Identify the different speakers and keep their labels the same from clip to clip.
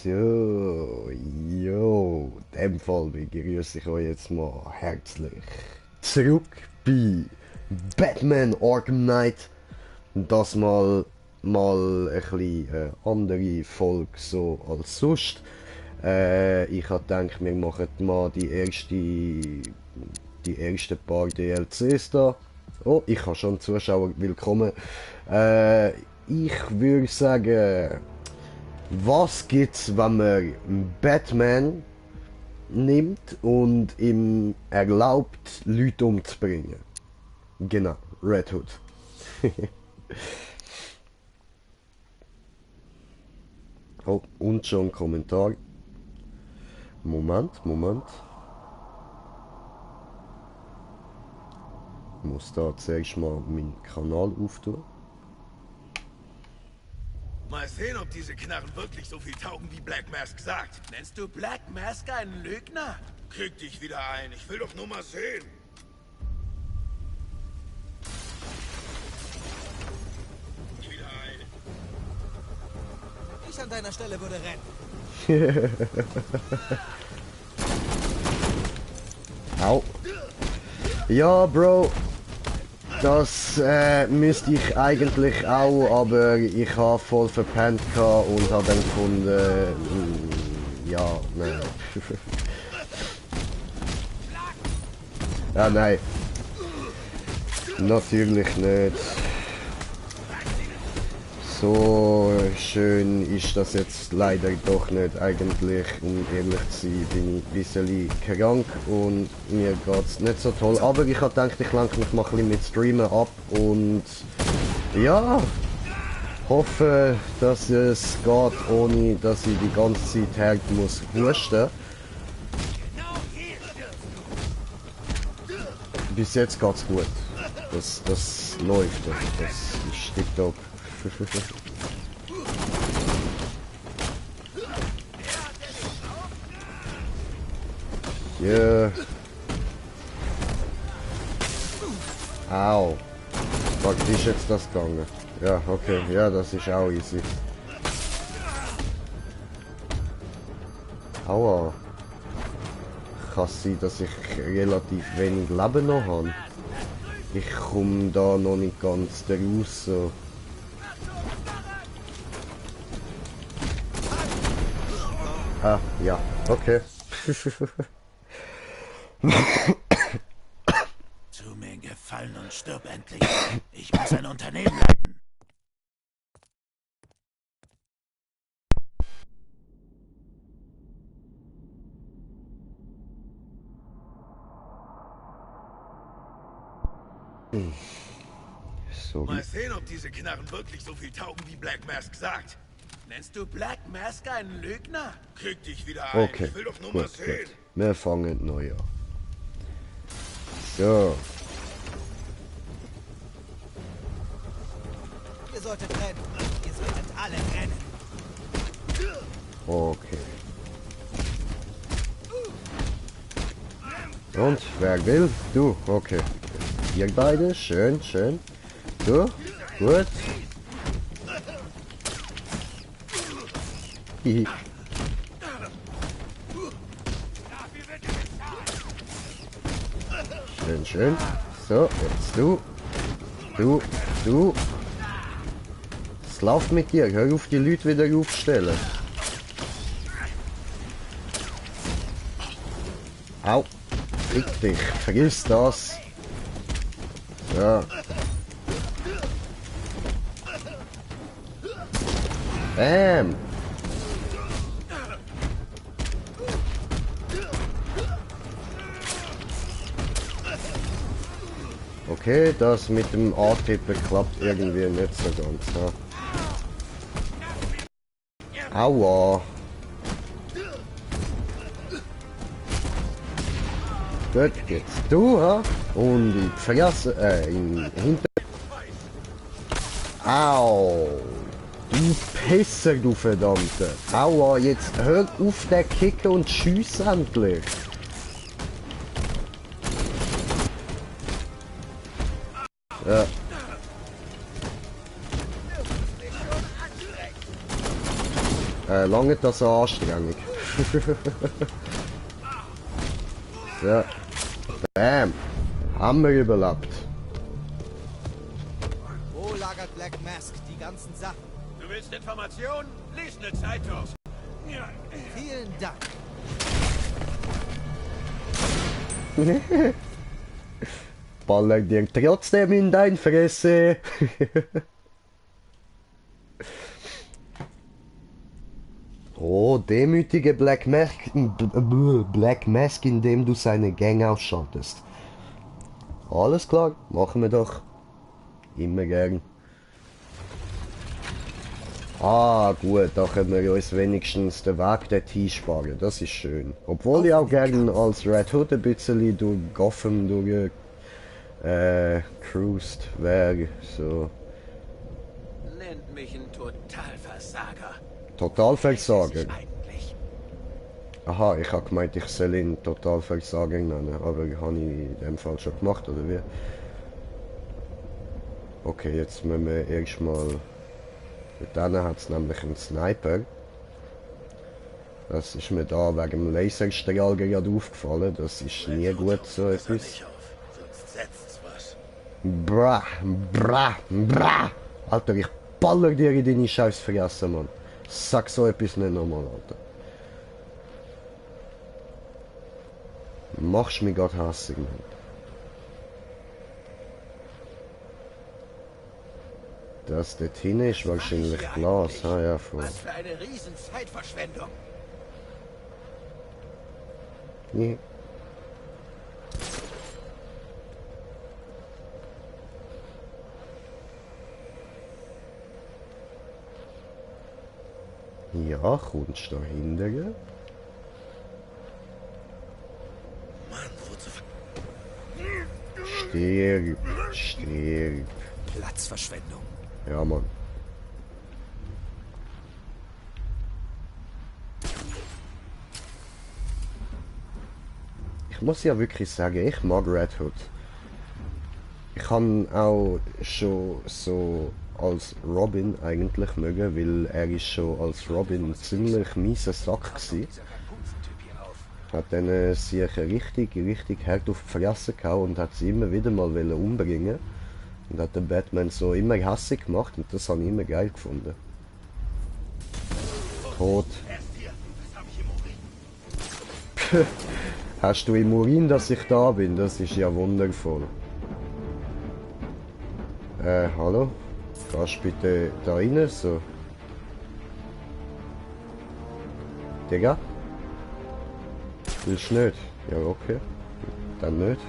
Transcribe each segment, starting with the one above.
Speaker 1: So, jo, in dem Fall begrüße ich euch jetzt mal herzlich zurück bei Batman Arkham Knight. Das mal ein bisschen andere Folge so als sonst. Ich habe gedacht, wir machen mal die ersten paar DLCs da. Oh, ich habe schon Zuschauer willkommen. Ich würde sagen, was gibt's, wenn man Batman nimmt und ihm erlaubt, Leute umzubringen? Genau, Red Hood. Oh, und schon ein Kommentar. Moment. Ich muss da zuerst mal meinen Kanal auftun.
Speaker 2: Mal sehen, ob diese Knarren wirklich so viel taugen, wie Black Mask sagt.
Speaker 3: Nennst du Black Mask einen Lügner?
Speaker 2: Krieg dich wieder ein. Ich will doch nur mal sehen. Wieder ein.
Speaker 3: Ich an deiner Stelle würde rennen.
Speaker 1: Au. Ja, Bro. Das müsste ich eigentlich auch, aber ich habe voll verpennt und habe dann gefunden, ja, nein. Ja, nein. Natürlich nicht. So schön ist das jetzt leider doch nicht eigentlich. Um ehrlich zu sein, bin ich ein bisschen krank und mir geht's nicht so toll. Aber ich habe gedacht, ich lenke mich mal ein bisschen mit Streamen ab und ja, hoffe, dass es geht, ohne dass ich die ganze Zeit hart muss husten. Bis jetzt geht's gut. Das läuft. Das ist TikTok. Ja. Au. Fuck, wie ist jetzt das gegangen? Ja, okay. Ja, das ist auch easy. Aua. Kann es sein, dass ich relativ wenig Leben noch habe? Ich komme da noch nicht ganz raus. So. Ah, ja, okay.
Speaker 3: Tu mir einen Gefallen und stirb endlich. Ich muss ein Unternehmen leiten.
Speaker 1: Sorry.
Speaker 2: Mal sehen, ob diese Knarren wirklich so viel taugen, wie Black Mask sagt.
Speaker 3: Nennst du Black Mask einen Lügner?
Speaker 2: Krieg dich wieder ein.
Speaker 1: Okay,
Speaker 2: Ich will doch nur
Speaker 1: gut,
Speaker 2: mal sehen.
Speaker 1: gut. Wir fangen neu an. So.
Speaker 3: Ihr solltet rennen. Ihr solltet alle rennen.
Speaker 1: Okay. Und wer will? Du, okay. Ihr beide, schön. Du, gut. Hihi. Schön. So, jetzt du. Es läuft mit dir. Hör auf, die Leute wieder aufstellen. Au. Fick dich. Vergiss das. So. Bam. Okay, das mit dem A-Tippen klappt irgendwie nicht so ganz. Ja. Aua. Gut, jetzt du, ha? Und in die Fresse, in hinter... Au. Du Pisser, du Verdammte. Aua, jetzt hör auf den Kicken und schiess endlich. Ja. Lange das eine Anstrengung. So. Bam. Haben wir überlebt.
Speaker 4: Wo lagert Black Mask die ganzen Sachen?
Speaker 2: Du willst Informationen? Lies eine Zeitung. Ja.
Speaker 4: Vielen Dank.
Speaker 1: Baller dir trotzdem in dein Fresse. Oh, demütige Black Mask, indem du seine Gang ausschaltest. Alles klar, machen wir doch. Immer gern. Ah, gut, da können wir uns wenigstens den Weg dorthin sparen. Das ist schön. Obwohl ich auch gern als Red Hood ein bisschen durch Gotham cruised wäre. So.
Speaker 3: Nennt mich ein Totalversager.
Speaker 1: Totalversager.
Speaker 3: Eigentlich.
Speaker 1: Aha, ich habe gemeint, ich soll ihn Totalversager nennen. Aber habe ich in dem Fall schon gemacht, oder wie? Okay, jetzt müssen wir erstmal... Mit denen hat es nämlich einen Sniper. Das ist mir da wegen dem Laserstrahl gerade aufgefallen. Das ist nie gut, so etwas.
Speaker 2: Nicht auf, sonst setzt's was.
Speaker 1: Bra, bra, bra. Alter, ich baller dir in deine scheiß Fresse, Mann. Sag so etwas nicht nochmal, Alter. Machst mich grad hässig, Mann. Das dort hinten ist wahrscheinlich Glas. Ah ja, voll.
Speaker 3: Was für eine riesen Zeitverschwendung.
Speaker 1: Nee. Ja, kommst du da hinten?
Speaker 2: Mann, wozu...
Speaker 1: Stirb, stirb.
Speaker 4: Platzverschwendung.
Speaker 1: Ja, Mann. Ich muss ja wirklich sagen, ich mag Red Hood. Ich kann auch schon so als Robin eigentlich mögen, weil er ist schon als Robin ziemlich mieser Sack gsi. Hat dann sich richtig hart auf die Fresse gehauen und hat sie immer wieder mal umbringen. Und hat den Batman so immer hässig gemacht und das habe ich immer geil gefunden. Tot. Hast du im Urin, dass ich da bin? Das ist ja wundervoll. Hallo? Kannst du bitte da rein, so? Digga? Willst du nicht? Ja, okay. Dann nicht.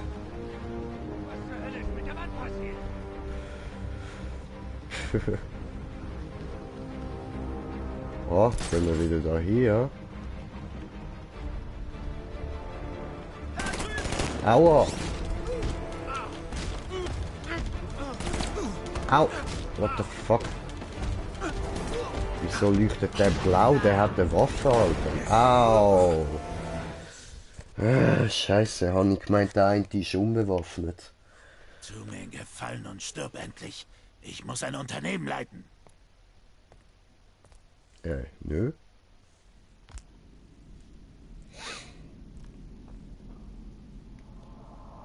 Speaker 1: Oh, können wir wieder da hier. Aua! Au! What the fuck? Wieso leuchtet der blau? Der hat eine Waffe, Alter. Au! Scheiße, habe ich gemeint, der eine ist unbewaffnet.
Speaker 3: Tu mir einen Gefallen und stirb endlich. Ich muss ein Unternehmen leiten.
Speaker 1: Nö.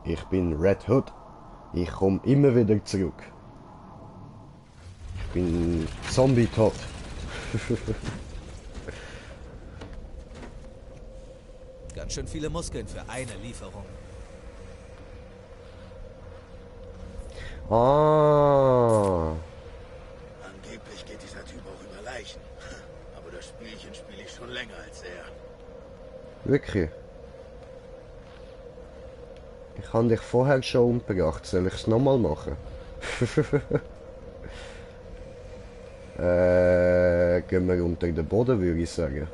Speaker 1: Ich bin Red Hood. Ich komme immer wieder zurück. Ich bin Zombie-tot.
Speaker 4: Ganz schön viele Muskeln für eine Lieferung.
Speaker 1: Ah.
Speaker 2: Angeblich geht dieser Typ auch über Leichen. Aber das Spielchen spiele ich schon länger als er.
Speaker 1: Wirklich? Ich habe dich vorher schon umgebracht. Soll ich es nochmal machen? Gehen wir unter den Boden, würde ich sagen.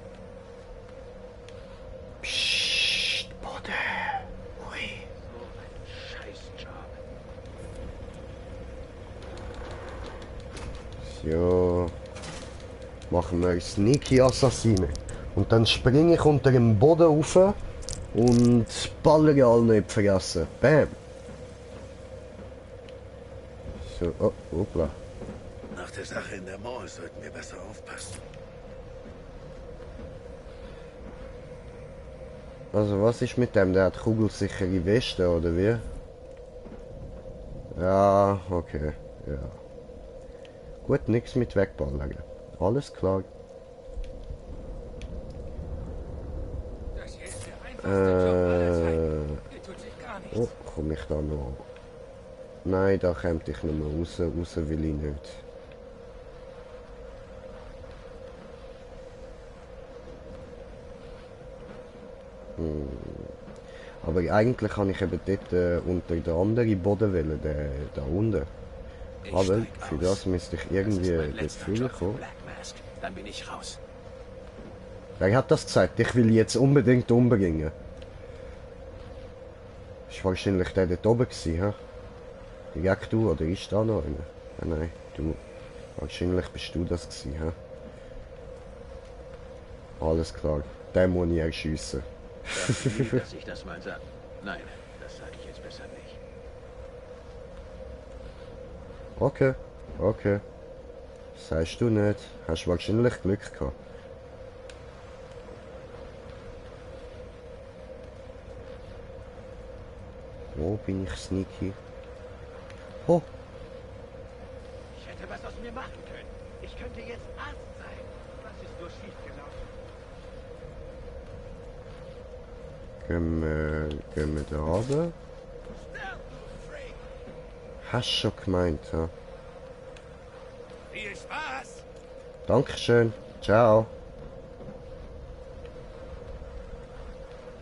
Speaker 1: Psst, Boden. Ui. So. Machen wir Sneaky Assassine. Und dann springe ich unter dem Boden rauf und ballere alle in die Fresse. Bam. So, oh, hoppla.
Speaker 2: Nach der Sache in der Mall sollten wir besser aufpassen.
Speaker 1: Also was ist mit dem? Der hat kugelsichere Weste, oder wie? Ja, okay. Ja. Gut, nichts mit wegballern. Alles klar.
Speaker 5: Das hier ist der einfachste Job aller Zeiten. Hier tut sich gar nichts.
Speaker 1: Oh, komme ich da noch? Nein, da kommt ich nicht mehr raus. Raus will ich nicht. Aber eigentlich kann ich eben dort unter der anderen Boden wählen, da unten. Aber für das müsste ich irgendwie dort früher kommen.
Speaker 3: Dann bin ich raus.
Speaker 1: Wer hat das gesagt? Ich will jetzt unbedingt umbringen. Ist wahrscheinlich der dort oben gewesen, hä? Direkt du, oder ist da noch einer? Ah, nein, du. Wahrscheinlich bist du das gewesen, hä? Alles klar. Den muss ich erschiessen.
Speaker 2: Dass ich das mal sage. Nein, das sage ich jetzt besser nicht.
Speaker 1: Okay, okay. Sagst du nicht. Hast wahrscheinlich Glück gehabt. Wo bin ich sneaky? Oh,
Speaker 2: Ich hätte was aus mir machen können. Ich könnte jetzt Arzt sein. Was ist nur schief gelaufen?
Speaker 1: gehen wir da runter?
Speaker 2: Sterb, du Freak!
Speaker 1: Hast schon gemeint, ha?
Speaker 5: Viel Spaß!
Speaker 1: Dankeschön. Ciao.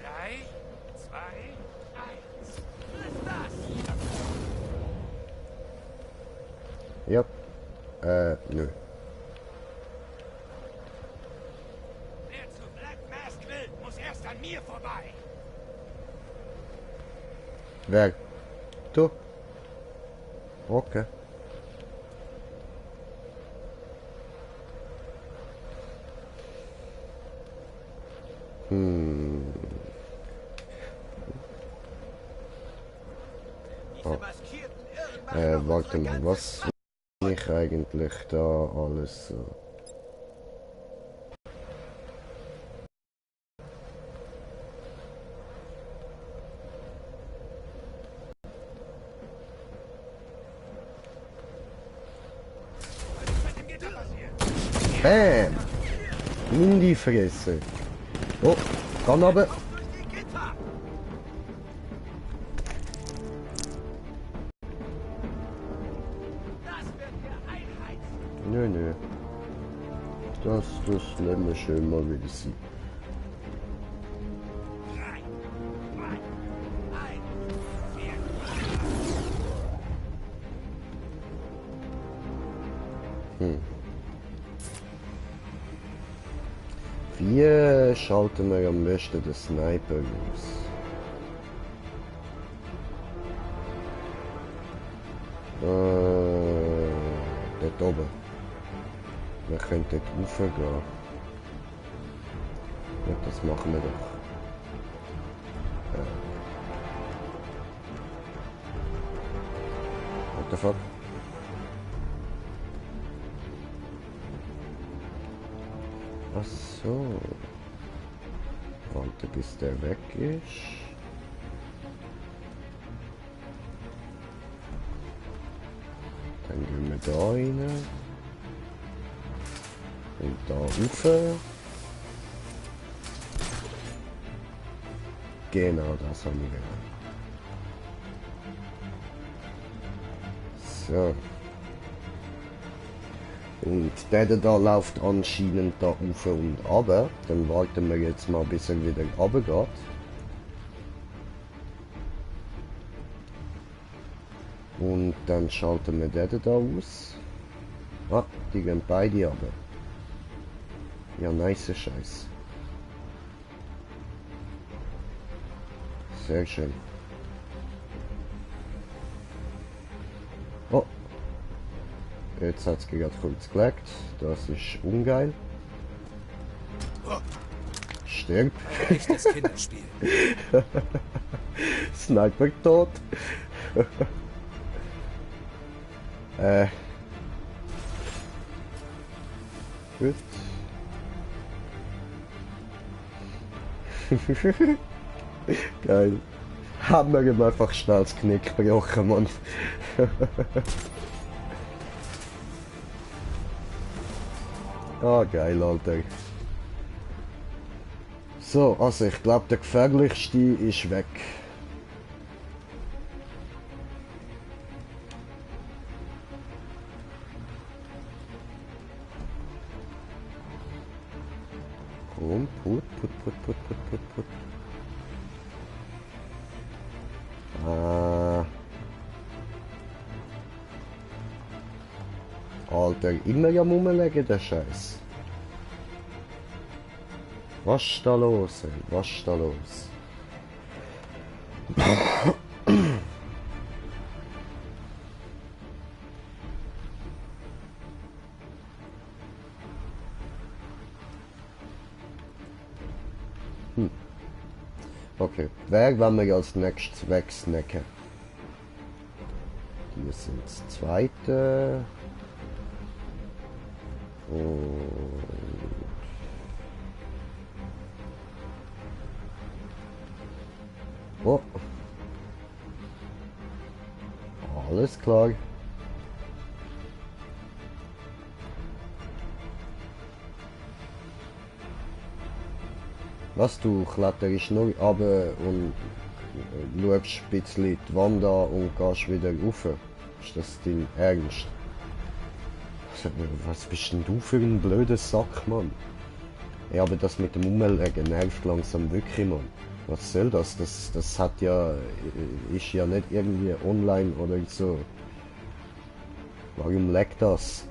Speaker 5: 3, 2, 1. Was ist das?
Speaker 1: Ja. Nö.
Speaker 5: Wer zu Black Mask will, muss erst an mir vorbei.
Speaker 1: Wer? Du? Okay.
Speaker 2: Diese maskierten Irren machen doch
Speaker 1: Warte
Speaker 2: unsere
Speaker 1: mal,
Speaker 2: ganze
Speaker 1: was mache ich eigentlich da alles so?
Speaker 5: Was ist mit dem Gitter passiert?
Speaker 1: Bam! In die Fresse. Oh, kann aber.
Speaker 2: durch die Gitter! Das wird dir einheizen.
Speaker 1: Nö, nö. Das nehmen wir schön mal wieder sie.
Speaker 5: 3, 2, 1. 4.
Speaker 1: Wie schalten wir am besten den Sniper aus? Dort oben. Wir können dort raufgehen. Ja, das machen wir doch. What the fuck? Ach so. Warte, bis der weg ist. Dann gehen wir da rein. Und da rauf. Genau, das haben wir. So. Und der da läuft anscheinend da rauf und runter. Dann warten wir jetzt mal, bis er wieder runter geht. Und dann schalten wir den da aus. Ah, die gehen beide runter. Ja, nice Scheiß. Sehr schön. Oh. Jetzt hat es gerade kurz gelegt. Das ist ungeil. Stirb.
Speaker 4: Echtes Kinderspiel.
Speaker 1: Sniper tot. Gut. Geil. Haben wir ihm einfach schnell das Knick gebrochen, Mann. Ah, geil, Alter. So, also ich glaube, der gefährlichste ist weg. Komm, put. Alter, immer ja rumlegen, der Scheiß. Was ist da los, ey? Was ist da los? Okay, wer wollen wir als nächstes wegsnacken? Die sind das zweite. Und oh. Alles klar. Was, du kletterst nur runter und schaust ein bisschen die Wand an und gehst wieder rauf? Ist das dein Ernst? Was bist denn du für ein blöder Sack, Mann? Ja, aber das mit dem Umlegen nervt langsam wirklich, Mann. Was soll das? Das hat ja... ist ja nicht irgendwie online oder so. Warum leckt das?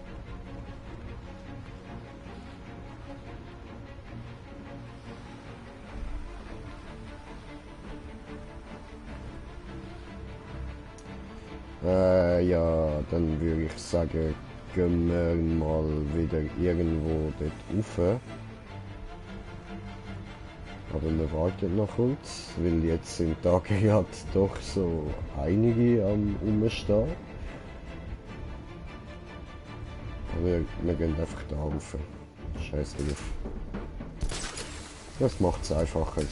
Speaker 1: Ja, dann würde ich sagen, gehen wir mal wieder irgendwo dort rauf. Aber wir warten noch kurz, weil jetzt sind da gerade doch so einige am Umstehen. Aber wir gehen einfach da rauf. Scheiß drauf. Das macht es einfacher.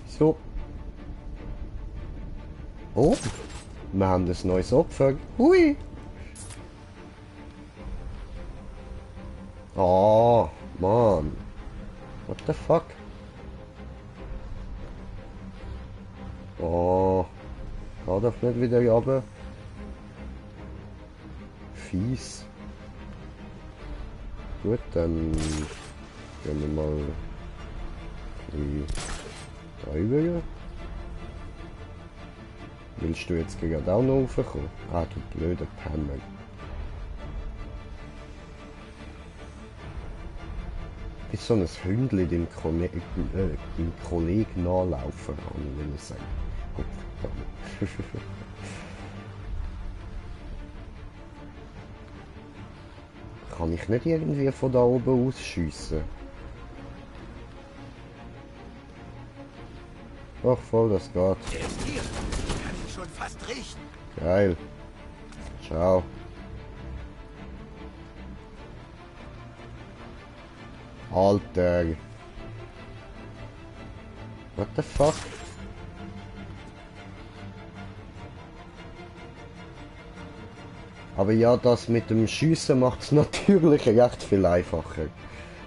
Speaker 1: So. Oh, wir haben ein neues Opfer. Hui! Oh, Mann. What the fuck? Oh, geh doch nicht wieder runter. Fies. Gut, dann gehen wir mal da rüber. Willst du jetzt gerade auch noch raufkommen? Ah, du blöder Penner. Ist so ein Hündchen dem Kollegen nachlaufen, kann ich will sagen. Gut, kann ich nicht irgendwie von da oben ausschiessen? Ach voll, das geht.
Speaker 3: Der ist hier. Ich kann ihn schon fast riechen.
Speaker 1: Geil. Ciao. Alter. What the fuck? Aber ja, das mit dem Schiessen macht es natürlich recht viel einfacher.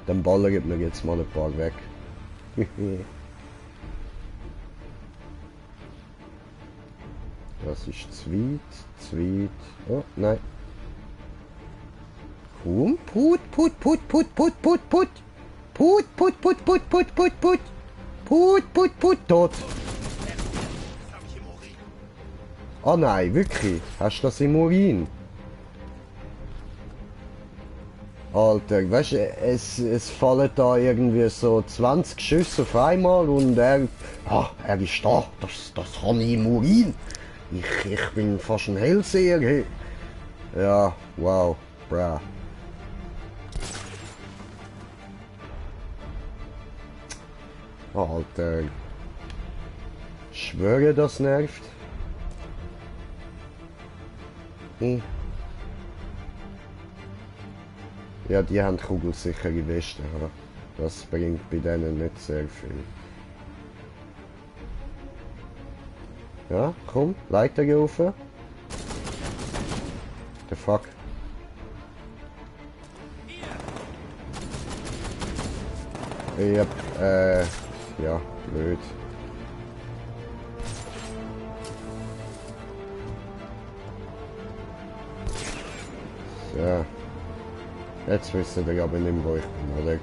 Speaker 1: Dann ballert mir jetzt mal ein paar weg. Das ist Zweit. Oh, nein. Komm, put. Put, tot. Oh nein, wirklich? Hast du das im Urin? Alter, weißt du, es fallen da irgendwie so 20 Schüsse auf einmal und er ist da, das habe ich im Urin. Ich bin fast ein Hellseher. Hey. Ja, wow, bra. Alter. Ich schwöre, das nervt. Ja, die haben kugelsichere Westen, aber das bringt bei denen nicht sehr viel. Ja, komm, Leiter gerufen. The fuck? Yep, ja, blöd. So. Jetzt wissen wir aber nicht mehr, wo ich bin, oder?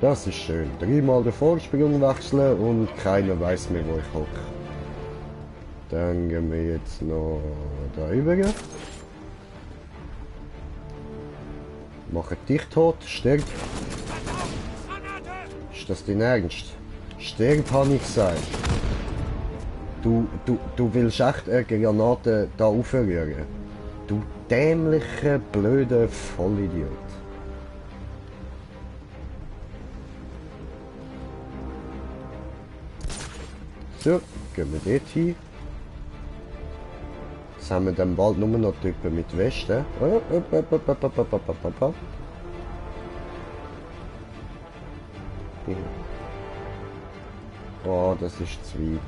Speaker 1: Das ist schön. Dreimal den Vorsprung wechseln und keiner weiß mehr, wo ich hocke. Dann gehen wir jetzt noch da rüber. Machen dich tot, stirb. Ist das dein Ernst? Stirb, habe ich gesagt. Du willst echt eine Granate da aufrühren. Du dämlicher, blöder Vollidiot. So, gehen wir dort hin. Jetzt haben wir dann bald nur noch Typen mit Westen. Oh, das ist zu weit.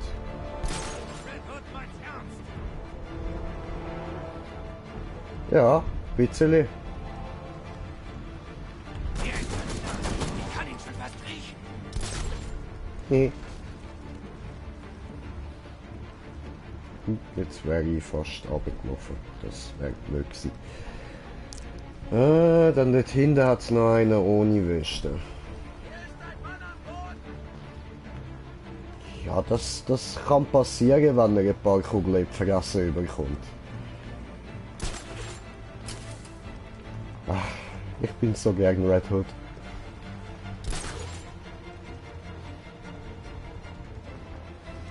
Speaker 1: Ja, ein bisschen.
Speaker 2: Ich kann ihn schon fast riechen.
Speaker 1: Nee. Jetzt wäre ich fast runtergelaufen. Das wäre blöd gewesen. Dann dort hinten hat es noch einen ohne Weste. Ja, das kann passieren, wenn er ein paar Kugeln in die Fresse überkommt. Ach, ich bin so gern Red Hood.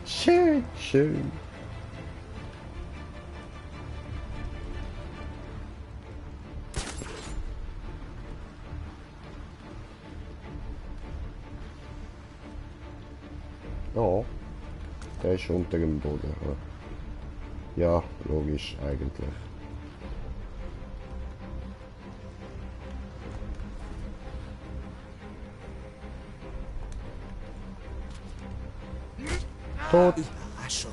Speaker 1: Schön, schön. Ja, der ist unter dem Boden. Ja, logisch eigentlich. Tot.
Speaker 4: Überraschung.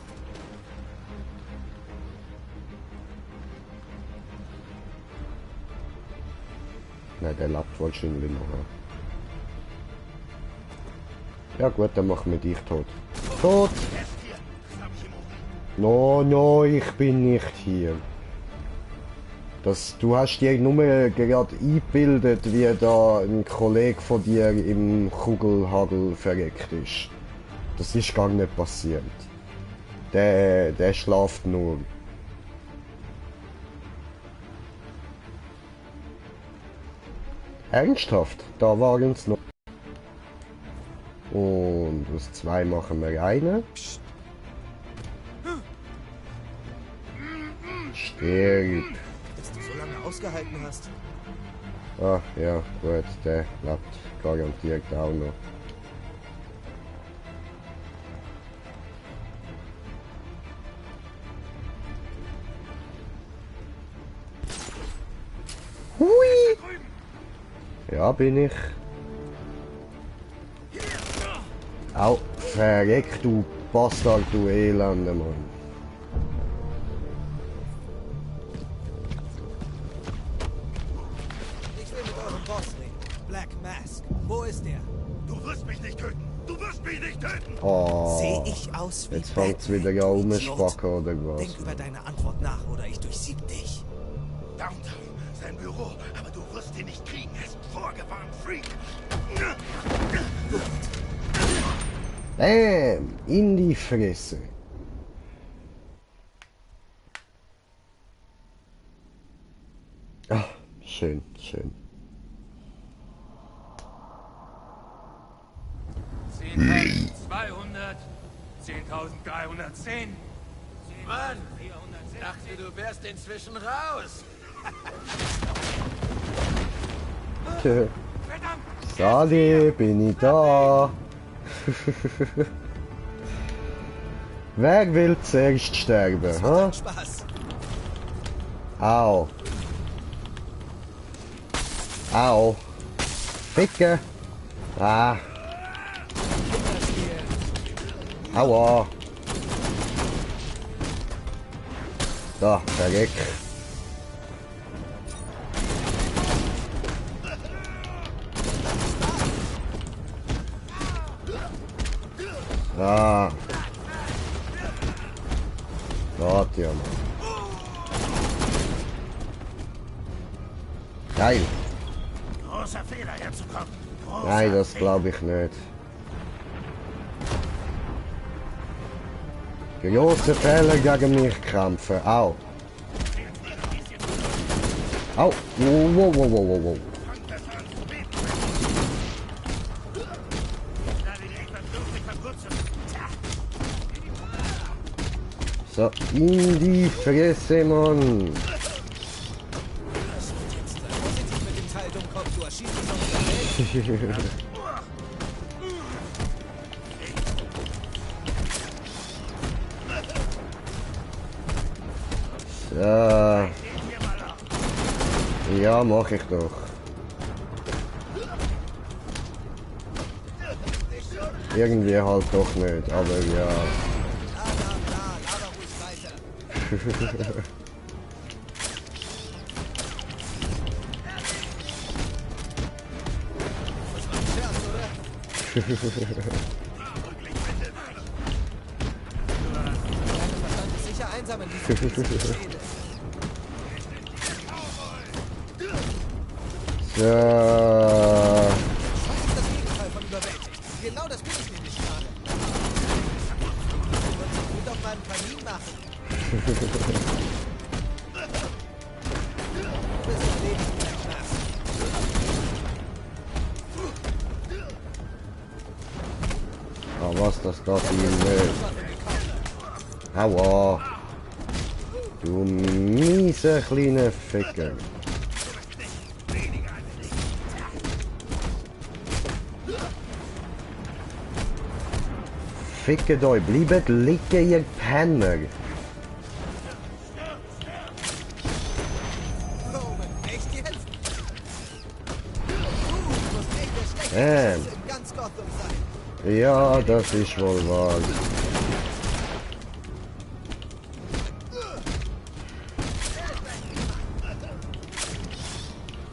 Speaker 1: Nein, der lebt wahrscheinlich noch. Ja gut, dann machen wir dich tot. Tot! No, ich bin nicht hier. Du hast dir nur gerade eingebildet, wie da ein Kollege von dir im Kugelhagel verreckt ist. Das ist gar nicht passiert. Der schlaft nur. Ernsthaft? Da waren es noch. Und aus 2 machen wir einen. Stirb.
Speaker 4: Dass du so lange ausgehalten hast.
Speaker 1: Ah, ja, gut, der lebt garantiert auch noch. Hui! Ja, bin ich. Au, verreck, du Bastard, du Elende, Mann.
Speaker 4: Ich will mit eurem Boss reden. Black Mask. Wo ist er?
Speaker 3: Du wirst mich nicht töten! Du wirst mich nicht töten!
Speaker 1: Oh,
Speaker 4: Sehe ich aus wie
Speaker 1: jetzt fängt's
Speaker 4: Batman,
Speaker 1: wieder an
Speaker 4: du
Speaker 1: rumspacken oder was?
Speaker 4: Denk über deine Antwort nach oder ich durchsieb dich.
Speaker 3: Downtown, sein Büro, aber du wirst ihn nicht kriegen. Er ist vorgewarnt, Freak!
Speaker 1: Bäm, in die Fresse. Ah, schön, schön.
Speaker 5: 10.200, 10.310.
Speaker 2: Mann, dachte du wärst inzwischen raus.
Speaker 1: Tö.
Speaker 5: Verdammt!
Speaker 1: Sali, bin ich da. Wer will zuerst sterben,
Speaker 4: Das
Speaker 1: hä?
Speaker 4: wird ein Spaß.
Speaker 1: Au. Au. Ficke. Ah. Aua. Da, verreck. Ah. Warte ja mal. Geil.
Speaker 3: Großer Fehler herzukommen. Großer
Speaker 1: Nein, das
Speaker 3: Fehler.
Speaker 1: glaube ich nicht. Große Fehler gegen mich kämpfen. Au. Au. Wow, wow, wow, wow, wow. So, in die Fresse, Mann.
Speaker 4: Vorsichtig mit dem Teil, Dummkopf, du erschießt dich auf der Welt.
Speaker 1: Ja, mach ich doch. Irgendwie halt doch nicht, aber ja.
Speaker 4: Laber ruhig weiter. Das war ein Scherz, oder? Dein Verstand ist sicher einsam in diesem Kriegsgeschehen.
Speaker 1: So.
Speaker 4: Was ist das Gegenteil von überwältigt? Genau das bin ich nämlich gerade. Du wolltest gut auf meinem Kamin machen. Du bist erledigt, mein Knast.
Speaker 1: Ah, was das geht ihm nicht. Aua. Du miese kleine Ficker. Fickt euch, bleibt liegen, ihr Penner.
Speaker 4: Roman, echt jetzt? Du musst echt der schlechteste in ganz Gotham sein.
Speaker 1: Ja, das ist wohl wahr.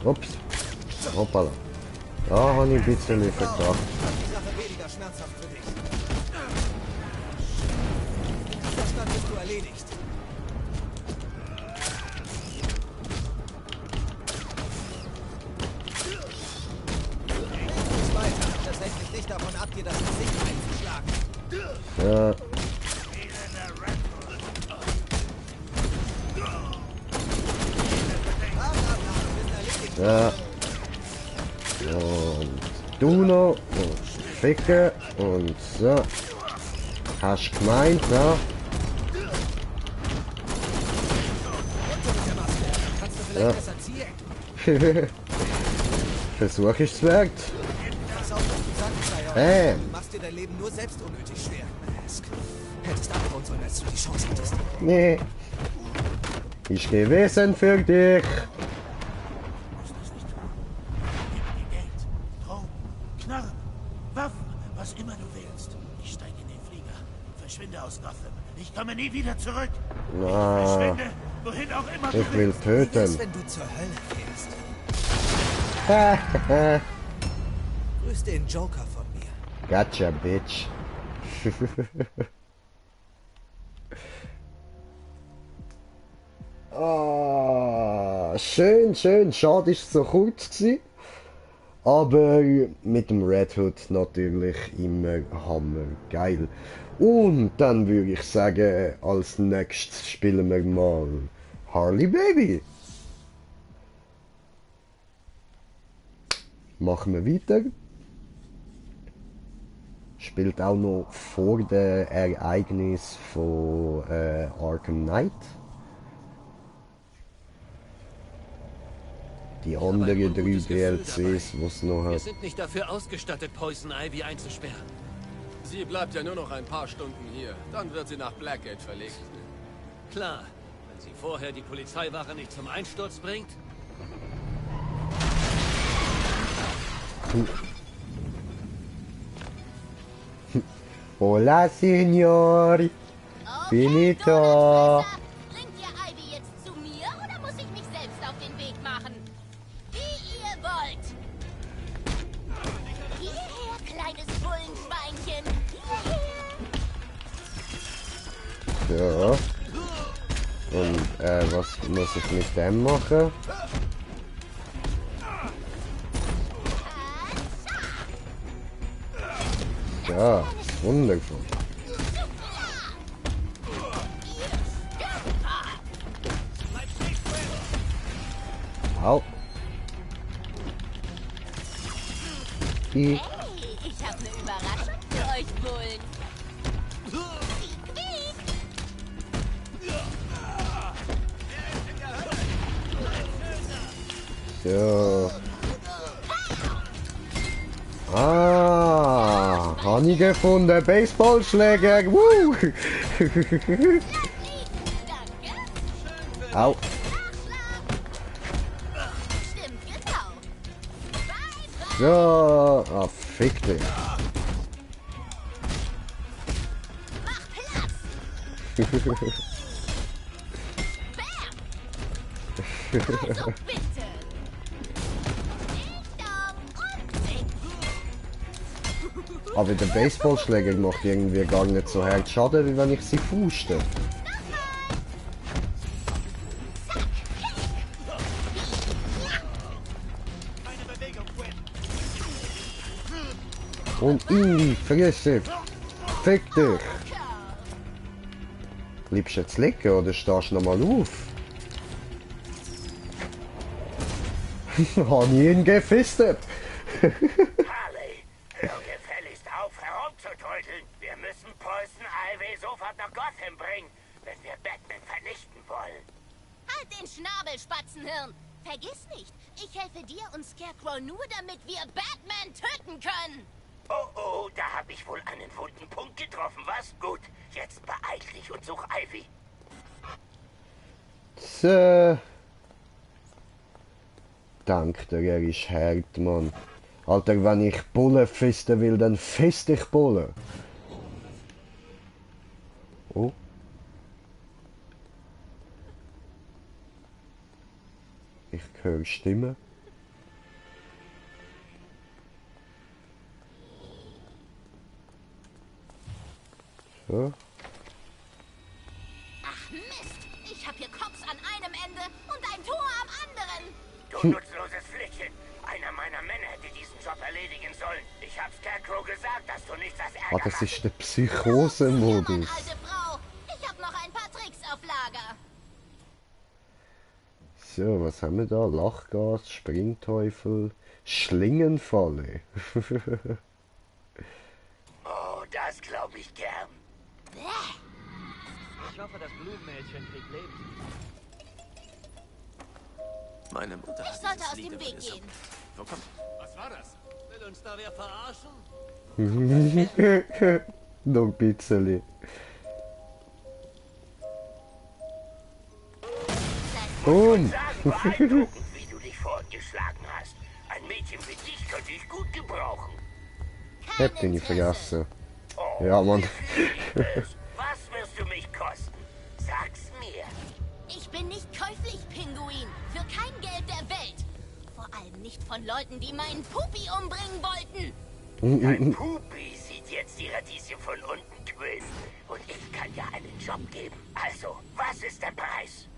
Speaker 1: Ups. Hoppala. Da habe ich ein bisschen verkackt.
Speaker 4: Macht die Sache weniger schmerzhaft für dich. In dieser Stadt bist du erledigt. Nicht weiter. Das hält mich nicht davon ab, dir das Gesicht einzuschlagen.
Speaker 1: Ja. Ja. Und du noch. Und Ficke. Und so. Hast gemeint, ne?
Speaker 4: Kannst du vielleicht besser ziehen?
Speaker 1: Versuch ich's wert.
Speaker 4: Pass auf, was du sagst,
Speaker 1: Hey.
Speaker 4: Du machst dir dein Leben nur selbst unnötig schwer. Mask. Hättest abhauen sollen, als du die Chance hattest.
Speaker 1: Nee. Ich gewesen für dich.
Speaker 3: Muss das nicht tun. Gib mir Geld, Drogen, Knarren, Waffen, was immer du willst. Ich steige in den Flieger, verschwinde aus Gotham. Ich komme nie wieder zurück.
Speaker 1: Na,
Speaker 3: Verschwinde, wohin auch immer du
Speaker 1: ich will
Speaker 3: willst.
Speaker 4: Wie wär's,
Speaker 1: töten.
Speaker 4: wenn du zur Hölle fährst? Grüß den Joker von mir.
Speaker 1: Gotcha, bitch. Schön, schön. Schade, ist so kurz gewesen. Aber mit dem Red Hood natürlich immer Hammer geil. Und dann würde ich sagen, als nächstes spielen wir mal Harley Baby. Machen wir weiter. Spielt auch noch vor dem Ereignis von Arkham Knight. Die anderen 3 DLCs, die es noch
Speaker 6: Wir
Speaker 1: hat.
Speaker 6: sind nicht dafür ausgestattet, Poison Ivy einzusperren.
Speaker 7: Sie bleibt ja nur noch ein paar Stunden hier. Dann wird sie nach Blackgate verlegt.
Speaker 6: Klar, wenn sie vorher die Polizeiwache nicht zum Einsturz bringt.
Speaker 1: Hola, Signori. Finito.
Speaker 8: Bringt ihr Ivy Ivy jetzt zu mir oder muss ich mich selbst auf den Weg machen? Wie ihr wollt. Hierher, kleines Bullenschweinchen. Hierher.
Speaker 1: Ja. Und was muss ich mit dem machen? Ja, wundervoll. Au.
Speaker 8: Hey, ich habe eine Überraschung für euch Bullen.
Speaker 1: So. Ah, habe ich gefunden. Baseballschläger. Woo! Au.
Speaker 8: Stimmt, genau.
Speaker 1: So. Ah, fick dich.
Speaker 8: Mach Platz. Also bitte. Ding dong und zing.
Speaker 1: Aber der Baseballschläger macht irgendwie gar nicht so hart Schaden, wie wenn ich sie fußte. Und in die Fresse. Fick dich. Bleibst du jetzt liegen oder stehst du nochmal auf? Hab ich ihn gefistet.
Speaker 3: Harley, hör gefälligst auf, herumzutrödeln. Wir müssen Poison Ivy sofort nach Gotham bringen, wenn wir Batman vernichten wollen.
Speaker 8: Halt den Schnabel, Spatzenhirn. Vergiss nicht, ich helfe dir und Scarecrow nur, damit wir Batman töten können.
Speaker 3: Oh, da habe ich wohl einen wunden Punkt getroffen, was? Gut, jetzt beeil dich und such Ivy.
Speaker 1: So. Dank, der ist hart, Mann. Alter, wenn ich Bullen fisten will, dann fist ich Bullen. Oh. Ich höre Stimmen. So.
Speaker 8: Ach Mist, ich hab hier Cops an einem Ende und ein Tor am anderen.
Speaker 3: Du nutzloses Flittchen. Einer meiner Männer hätte diesen Job erledigen sollen. Ich hab Scarecrow gesagt, dass du nichts als Ärger
Speaker 1: Ah, das
Speaker 3: machst.
Speaker 1: ist der Psychose-Modus.
Speaker 8: Alte Frau, ich hab noch ein paar Tricks auf Lager.
Speaker 1: So, was haben wir da? Lachgas, Springteufel, Schlingenfalle.
Speaker 3: Oh, das glaube ich gern.
Speaker 2: Ich hoffe, das Blumenmädchen kriegt Leben.
Speaker 7: Meine Mutter
Speaker 8: Ich
Speaker 7: hat
Speaker 8: sollte
Speaker 7: dieses
Speaker 8: aus
Speaker 7: Lied
Speaker 8: dem
Speaker 7: über
Speaker 8: Weg
Speaker 7: mir
Speaker 8: gehen.
Speaker 7: Wo kommt...
Speaker 6: Was war das? Will uns da wer verarschen?
Speaker 1: Noch ein bisschen. Boom.
Speaker 3: Sagen beeindruckend, wie du dich fortgeschlagen hast. Ein Mädchen wie dich könnte ich gut gebrauchen.
Speaker 1: Hätte ich nicht vergessen.
Speaker 3: Oh,
Speaker 1: Ja, Mann.
Speaker 3: was wirst du mich kosten? Sag's mir.
Speaker 8: Ich bin nicht käuflich, Pinguin. Für kein Geld der Welt. Vor allem nicht von Leuten, die meinen Pupi umbringen wollten.
Speaker 3: Dein Pupi sieht jetzt die Radieschen von unten quillen. Und ich kann dir einen Job geben. Also, was ist der Preis?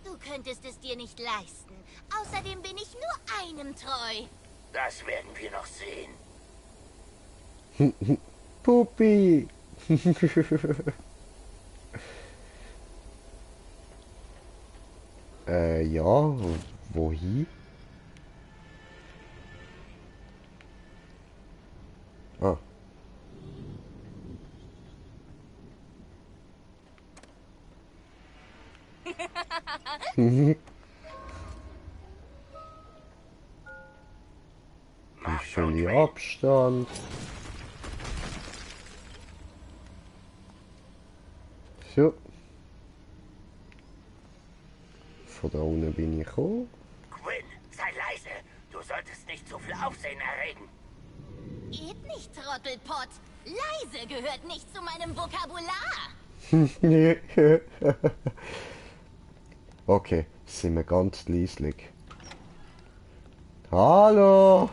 Speaker 8: Du könntest es dir nicht leisten. Außerdem bin ich nur einem treu.
Speaker 3: Das werden wir noch sehen.
Speaker 1: Puppi. Ja, wohin? Ah.
Speaker 3: Mach
Speaker 1: Schon
Speaker 3: schon
Speaker 1: die
Speaker 3: weh.
Speaker 1: Abstand. So. Von da unten bin ich gekommen.
Speaker 3: Quinn, sei leise. Du solltest nicht zu viel Aufsehen erregen.
Speaker 8: Geht nicht, Trottelpott. Leise gehört nicht zu meinem Vokabular.
Speaker 1: Okay, sind wir ganz leislich. Hallo!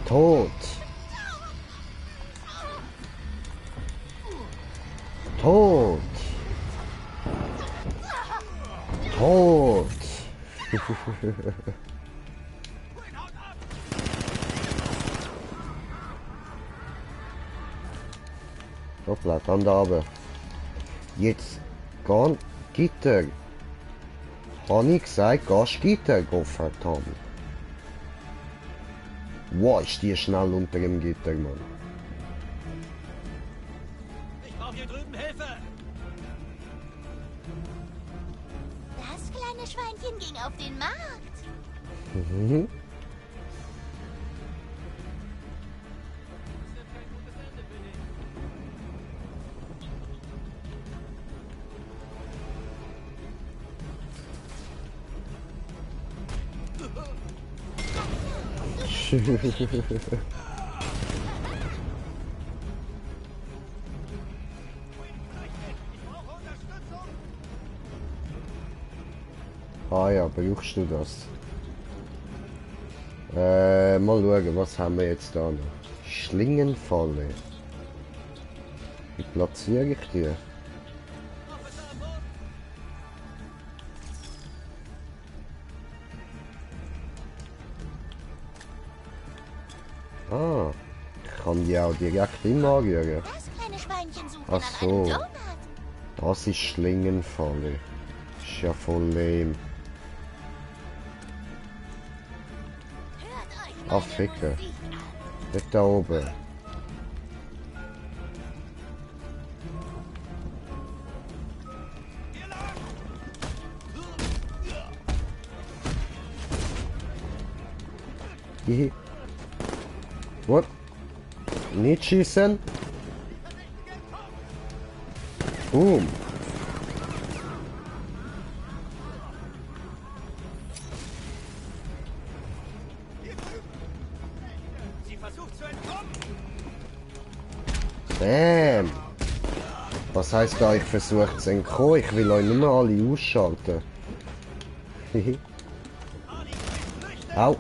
Speaker 1: Tot! Tot! Tot! Hoppla, dann da oben. Jetzt geh Gitter. Habe ich gesagt, gehst Gitter, Gottverdammt. Wow, ist die schnell unter dem Gitter, Mann.
Speaker 6: Ich brauche hier drüben Hilfe!
Speaker 8: Das kleine Schweinchen ging auf den Markt.
Speaker 1: Mhm. Ah ja, brauchst du das? Mal schauen, was haben wir jetzt da noch? Schlingenfalle. Wie platziere ich die? Ah, ich kann die auch direkt immer anrühren.
Speaker 8: Das kleine Schweinchen sucht
Speaker 1: Ach
Speaker 8: nach
Speaker 1: so.
Speaker 8: einem Donut.
Speaker 1: Das ist Schlingenfalle. Ist ja voll lame.
Speaker 8: Hört euch
Speaker 1: Ah,
Speaker 8: meine
Speaker 1: Ficke.
Speaker 8: Musik an.
Speaker 1: Dort da oben. Hihi. What? Nicht schießen. Boom.
Speaker 6: Sie versucht zu entkommen!
Speaker 1: Bam. Was heisst da, ich versuche zu entkommen? Ich will euch nur alle ausschalten. Hihi. Au.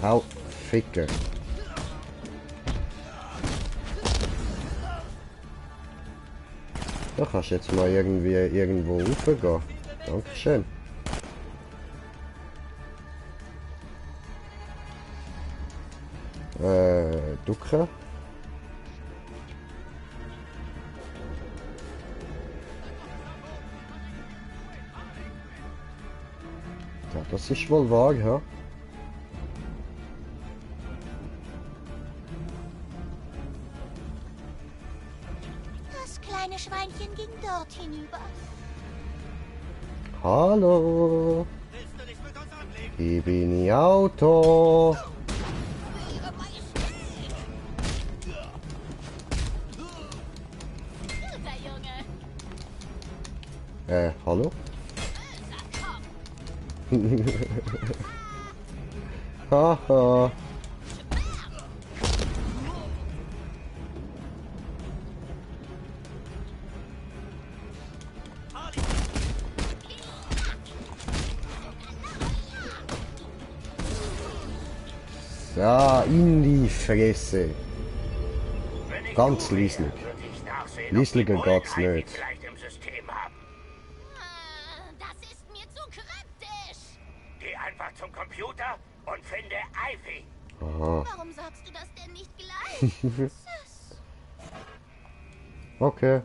Speaker 1: Au. Ficker. Da kannst du jetzt mal irgendwie irgendwo raufgehen. Dankeschön. Ducken. Ja, das ist wohl wahr, ja.
Speaker 8: Das kleine Schweinchen ging dort hinüber.
Speaker 1: Hallo.
Speaker 6: Willst du dich mit uns anlegen?
Speaker 1: Ich bin im Auto.
Speaker 8: Guter Junge.
Speaker 1: Hallo?
Speaker 8: Böser Kopf.
Speaker 1: Haha. Ja, in die Fresse. Ganz leislich. Leisliger geht's nicht.
Speaker 8: Das ist mir zu kryptisch.
Speaker 2: Geh einfach zum Computer und finde Ivy.
Speaker 1: Aha.
Speaker 8: Warum sagst du das denn nicht gleich? Süß.
Speaker 1: Okay.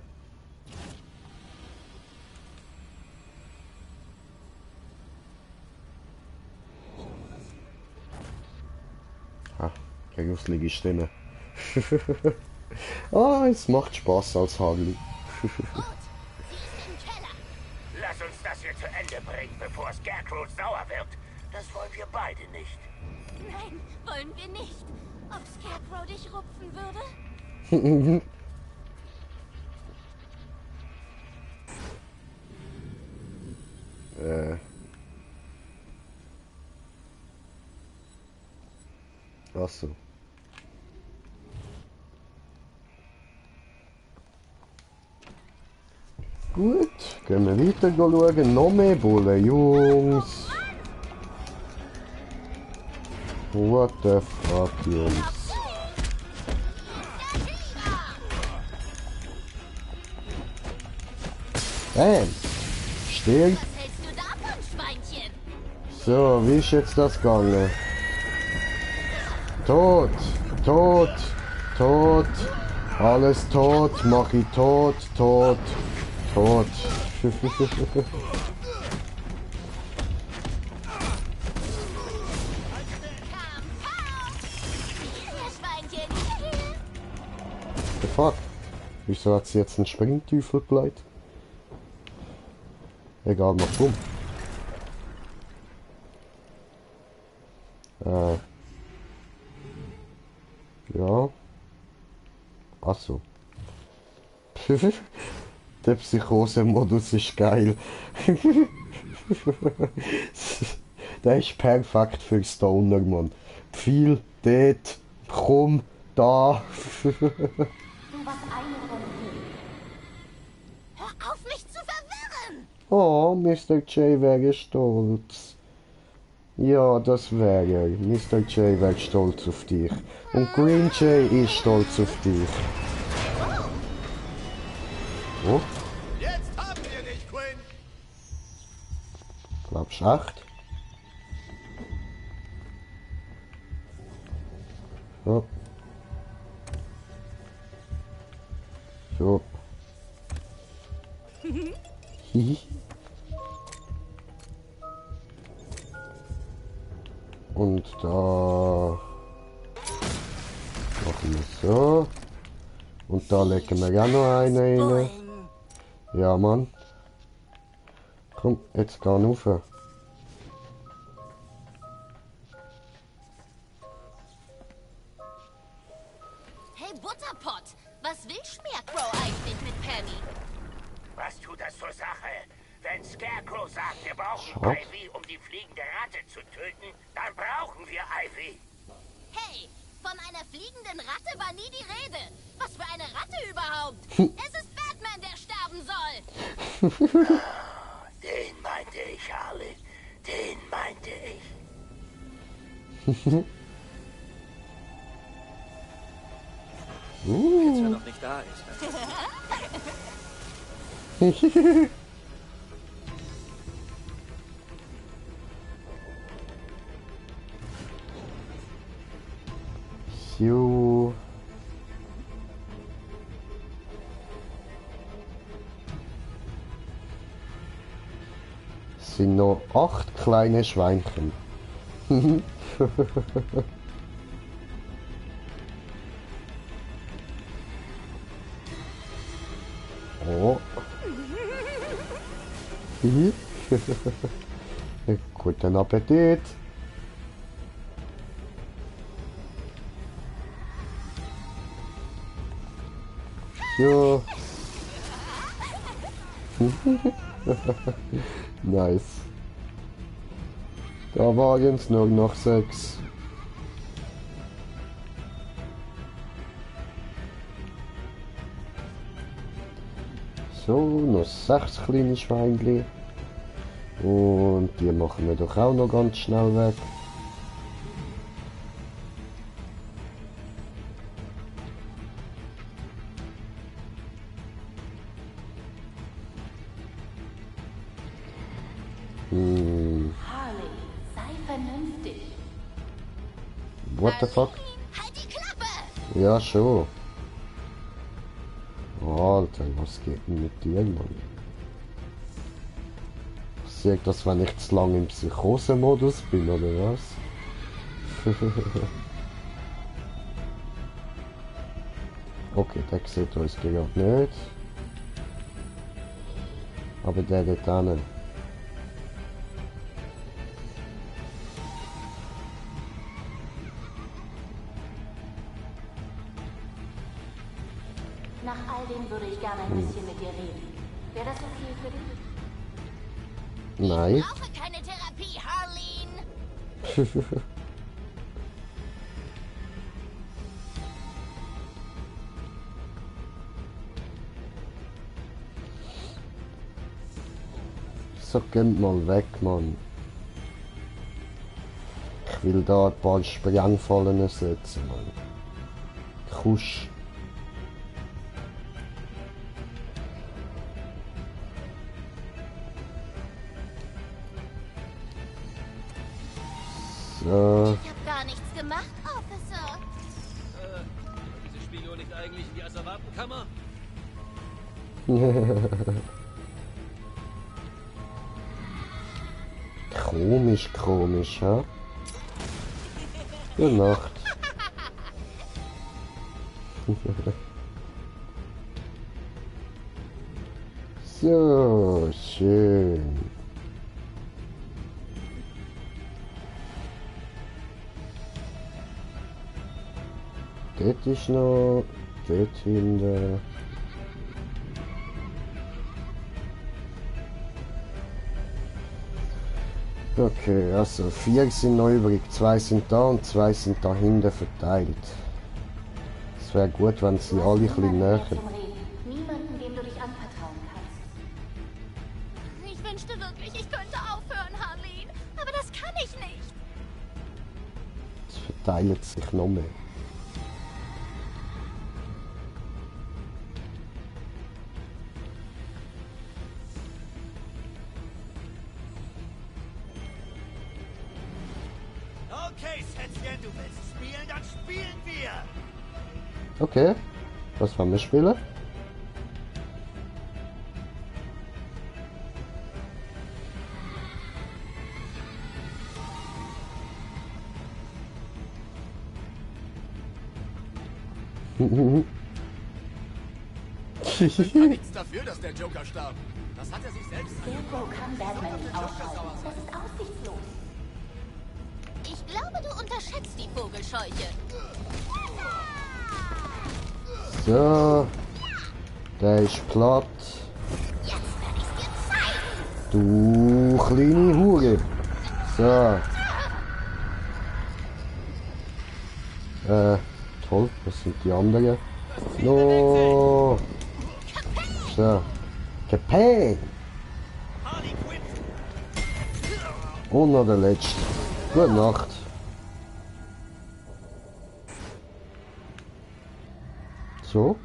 Speaker 1: Ah, keine gruselige Stimme. Ah, es macht Spaß als Hagli.
Speaker 8: Gut, sie ist im Keller.
Speaker 2: Lass uns das hier zu Ende bringen, bevor Scarecrow sauer wird. Das wollen wir beide nicht.
Speaker 8: Nein, wollen wir nicht. Ob Scarecrow dich rupfen würde?
Speaker 1: Ach so. Gut, gehen wir weiter schauen. Noch mehr Bullen, Jungs. What the fuck, Jungs. Bam. Stirb.
Speaker 8: Was hältst du davon, Schweinchen?
Speaker 1: So, wie ist jetzt das gegangen? Tot, tot, tot. Alles tot, mach ich tot, tot, tot. The fuck? Wieso hat sie jetzt einen Springteufel gelegt? Egal, mach bumm. Ja. Achso. Der Psychose-Modus ist geil. Der ist perfekt für Stoner, Mann. Viel, dort, komm, da.
Speaker 8: Hör auf, mich zu verwirren!
Speaker 1: Oh, Mr. J wäre stolz. Ja, das wäre er. Mr. J wäre stolz auf dich. Und Green J ist stolz auf dich. Oh,
Speaker 7: Jetzt haben wir dich, Quinn!
Speaker 1: glaubst du echt? So. So. Hihi. Und da machen wir so. Und da legen wir auch noch einen rein.
Speaker 8: Bullen.
Speaker 1: Ja, Mann. Komm, jetzt geh rauf.
Speaker 8: Hey, Butterpott! Was will Schmerkrow eigentlich mit Penny?
Speaker 3: Was tut das zur Sache? Wenn Scarecrow sagt, wir brauchen
Speaker 1: Schau.
Speaker 3: Ivy, um die fliegende Ratte zu töten, dann brauchen wir Ivy.
Speaker 8: Hey, von einer fliegenden Ratte war nie die Rede. Was für eine Ratte überhaupt? Es ist Batman, der sterben soll.
Speaker 3: Den meinte ich, Harley. Den meinte ich.
Speaker 4: Jetzt, wer noch nicht da ist.
Speaker 1: So. Es sind noch 8 kleine Schweinchen. Oh. Guten Appetit. So. Nice. Da waren es nur noch 6. So, noch 6 kleine Schweinchen. Und die machen wir doch auch noch ganz schnell weg.
Speaker 9: Harley, sei vernünftig.
Speaker 1: What the fuck?
Speaker 8: Halt die Klappe!
Speaker 1: Ja, schon. Alter, was geht denn mit dir, Mann? Passiert das, wenn ich zu lange im Psychose-Modus bin, oder was? Okay, der sieht uns gerade nicht. Aber der dort hinten.
Speaker 9: Nach all dem würde ich gerne ein bisschen mit dir reden. Wäre das okay für dich?
Speaker 1: Nein.
Speaker 8: Ich brauche keine Therapie, Harleen.
Speaker 1: So, geht mal weg, Mann. Ich will da ein paar Sprengfallen setzen, Mann. Kusch. So.
Speaker 8: Ich hab gar nichts gemacht, Officer.
Speaker 6: Diese Spiegel nicht eigentlich in die Asservatenkammer?
Speaker 1: Komisch, komisch, ha? Gute Nacht. So, schön. Dort ist noch... Dort hinten... Okay, also 4 sind noch übrig, 2 sind da und 2 sind da hinten verteilt. Es wäre gut, wenn sie alle ein bisschen näher...
Speaker 9: Niemanden, dem du dich anvertrauen kannst.
Speaker 8: Ich wünschte wirklich, ich könnte aufhören, Harleen. Aber das kann ich nicht.
Speaker 1: Es verteilt sich noch mehr.
Speaker 3: Okay, Schätzchen, du willst spielen, dann spielen wir!
Speaker 1: Okay, was wollen wir spielen?
Speaker 7: Ich kann nichts dafür, dass der Joker starb. Das hat er sich selbst
Speaker 9: So kann Batman nicht ausschalten. Das ist aussichtslos.
Speaker 8: Ich glaube, du unterschätzt die Vogelscheuche.
Speaker 1: So, der ist platt.
Speaker 8: Jetzt werde ich's dir zeigen.
Speaker 1: Du kleine Hure. So. Toll, was sind die anderen? No. So. Kapän. Und noch der letzte. Gute Nacht. So.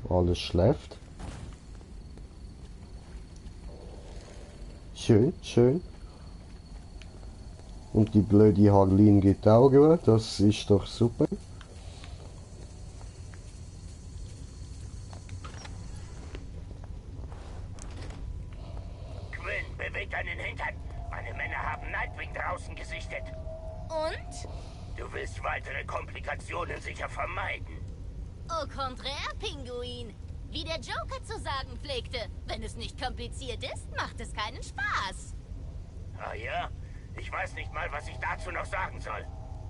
Speaker 1: Alles schläft. Schön, schön. Und die blöde Harleen geht auch gut. Das ist doch super.
Speaker 3: Quinn, beweg deinen Hintern. Meine Männer haben Nightwing draußen gesichtet.
Speaker 8: Und?
Speaker 3: Du willst weitere Komplikationen sicher vermeiden.
Speaker 8: Au contraire, Pinguin. Wie der Joker zu sagen pflegte, wenn es nicht kompliziert ist, macht es keinen Spaß.
Speaker 3: Ah ja? Ich weiß nicht mal, was ich dazu noch sagen soll.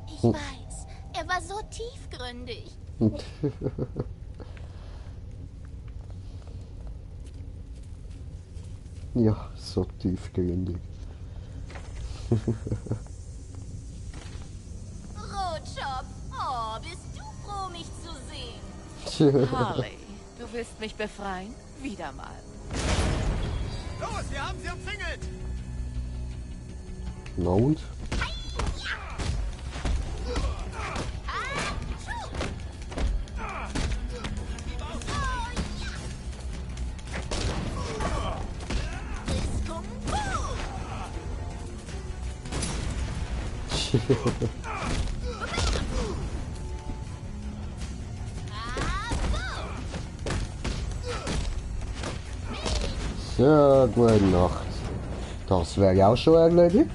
Speaker 8: Ich weiß, er war so tiefgründig.
Speaker 1: Ja, so tiefgründig.
Speaker 8: Rotschopf, oh, bist du froh, mich zu sehen.
Speaker 10: Harley, du willst mich befreien? Wieder mal.
Speaker 7: Los, wir haben sie umzingelt!
Speaker 1: Na und? So, gute Nacht. Das wäre auch schon erledigt.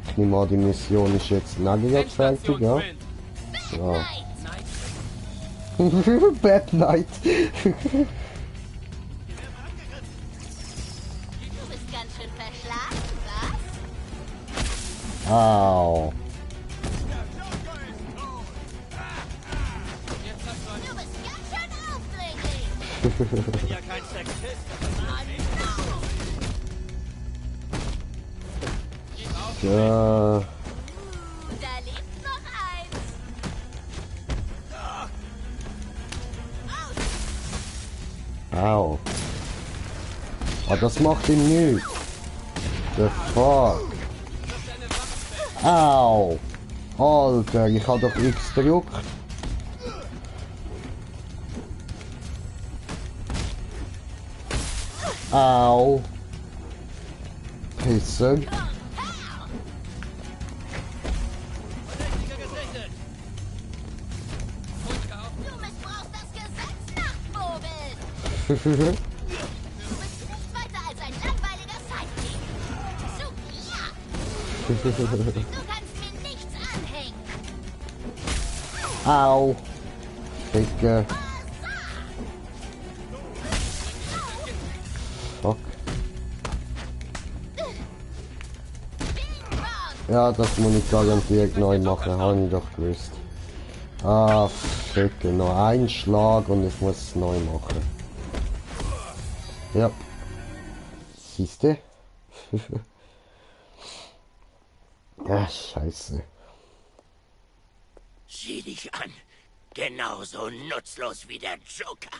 Speaker 1: Ich nehme an, die Mission ist jetzt nicht fertig, ja? So. Bad Night.
Speaker 8: Du bist ganz schön verschlagen, was?
Speaker 1: Au.
Speaker 8: Du bist ganz schön aufdringlich.
Speaker 6: Ich bin ja kein Sexist.
Speaker 1: Ja.
Speaker 8: Da lebt noch eins.
Speaker 1: Au. Aber das macht ihn nicht. The fuck? Au! Alter, ich hab doch X gedrückt. Au! Pisser.
Speaker 8: Du missbrauchst das Gesetz, Nachtvogel! Du bist nichts weiter als ein langweiliger Sidekick. Zu mir! Du kannst mir nichts anhängen!
Speaker 1: Au! Dicke. Fuck. Ja, das muss ich garantiert neu machen, habe ich doch gewusst. Ah, Ficke, noch ein Schlag und ich muss es neu machen. Ja. Siehste? Ja, scheiße.
Speaker 3: Sieh dich an. Genauso nutzlos wie der Joker.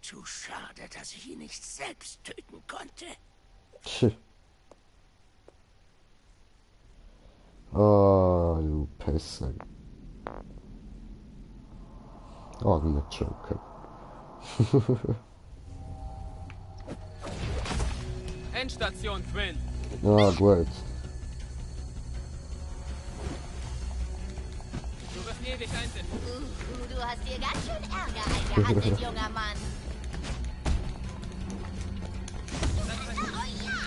Speaker 3: Zu schade, dass ich ihn nicht selbst töten konnte.
Speaker 1: Tch. Oh, du Pisser. Armer Joker.
Speaker 5: Endstation, Quinn.
Speaker 1: Ah, gut.
Speaker 5: Du wirst ewig einsitzen.
Speaker 8: Du hast dir ganz schön Ärger eingehandelt, junger Mann. Oh ja!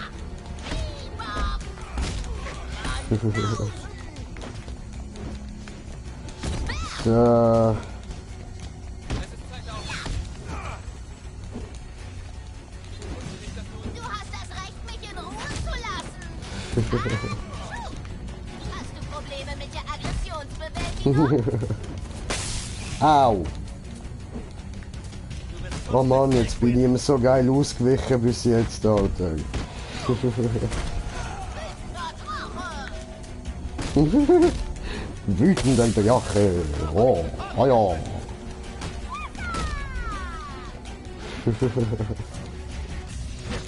Speaker 8: Bebop!
Speaker 1: Ja.
Speaker 8: Du hast das Recht, mich in Ruhe zu lassen. Hast du Probleme mit der Aggressionsbewältigung?
Speaker 1: Au! Oh Mann, jetzt bin ich ihm so geil ausgewichen bis jetzt, Alter. Wütender Drache. Oh, oh ja.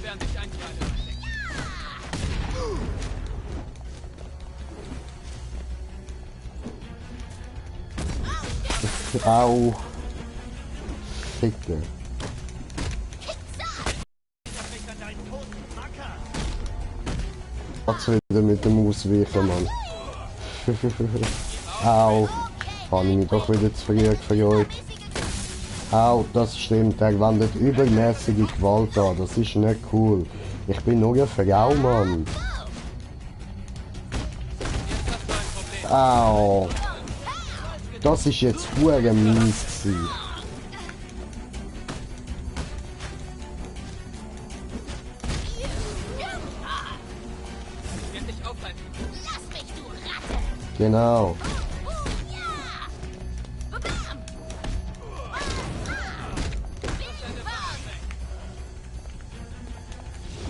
Speaker 5: Während ich einkleide.
Speaker 1: Au. Ficke. Was wieder mit dem Ausweichen, Mann. Au. Habe ich mich doch wieder zu früh verjagt. Au, das stimmt. Er wendet übermäßige Gewalt an. Das ist nicht cool. Ich bin nur eine Frau, Mann. Au. Das ist jetzt hure mies gewesen.
Speaker 8: Lass mich, du Ratte!
Speaker 1: Genau.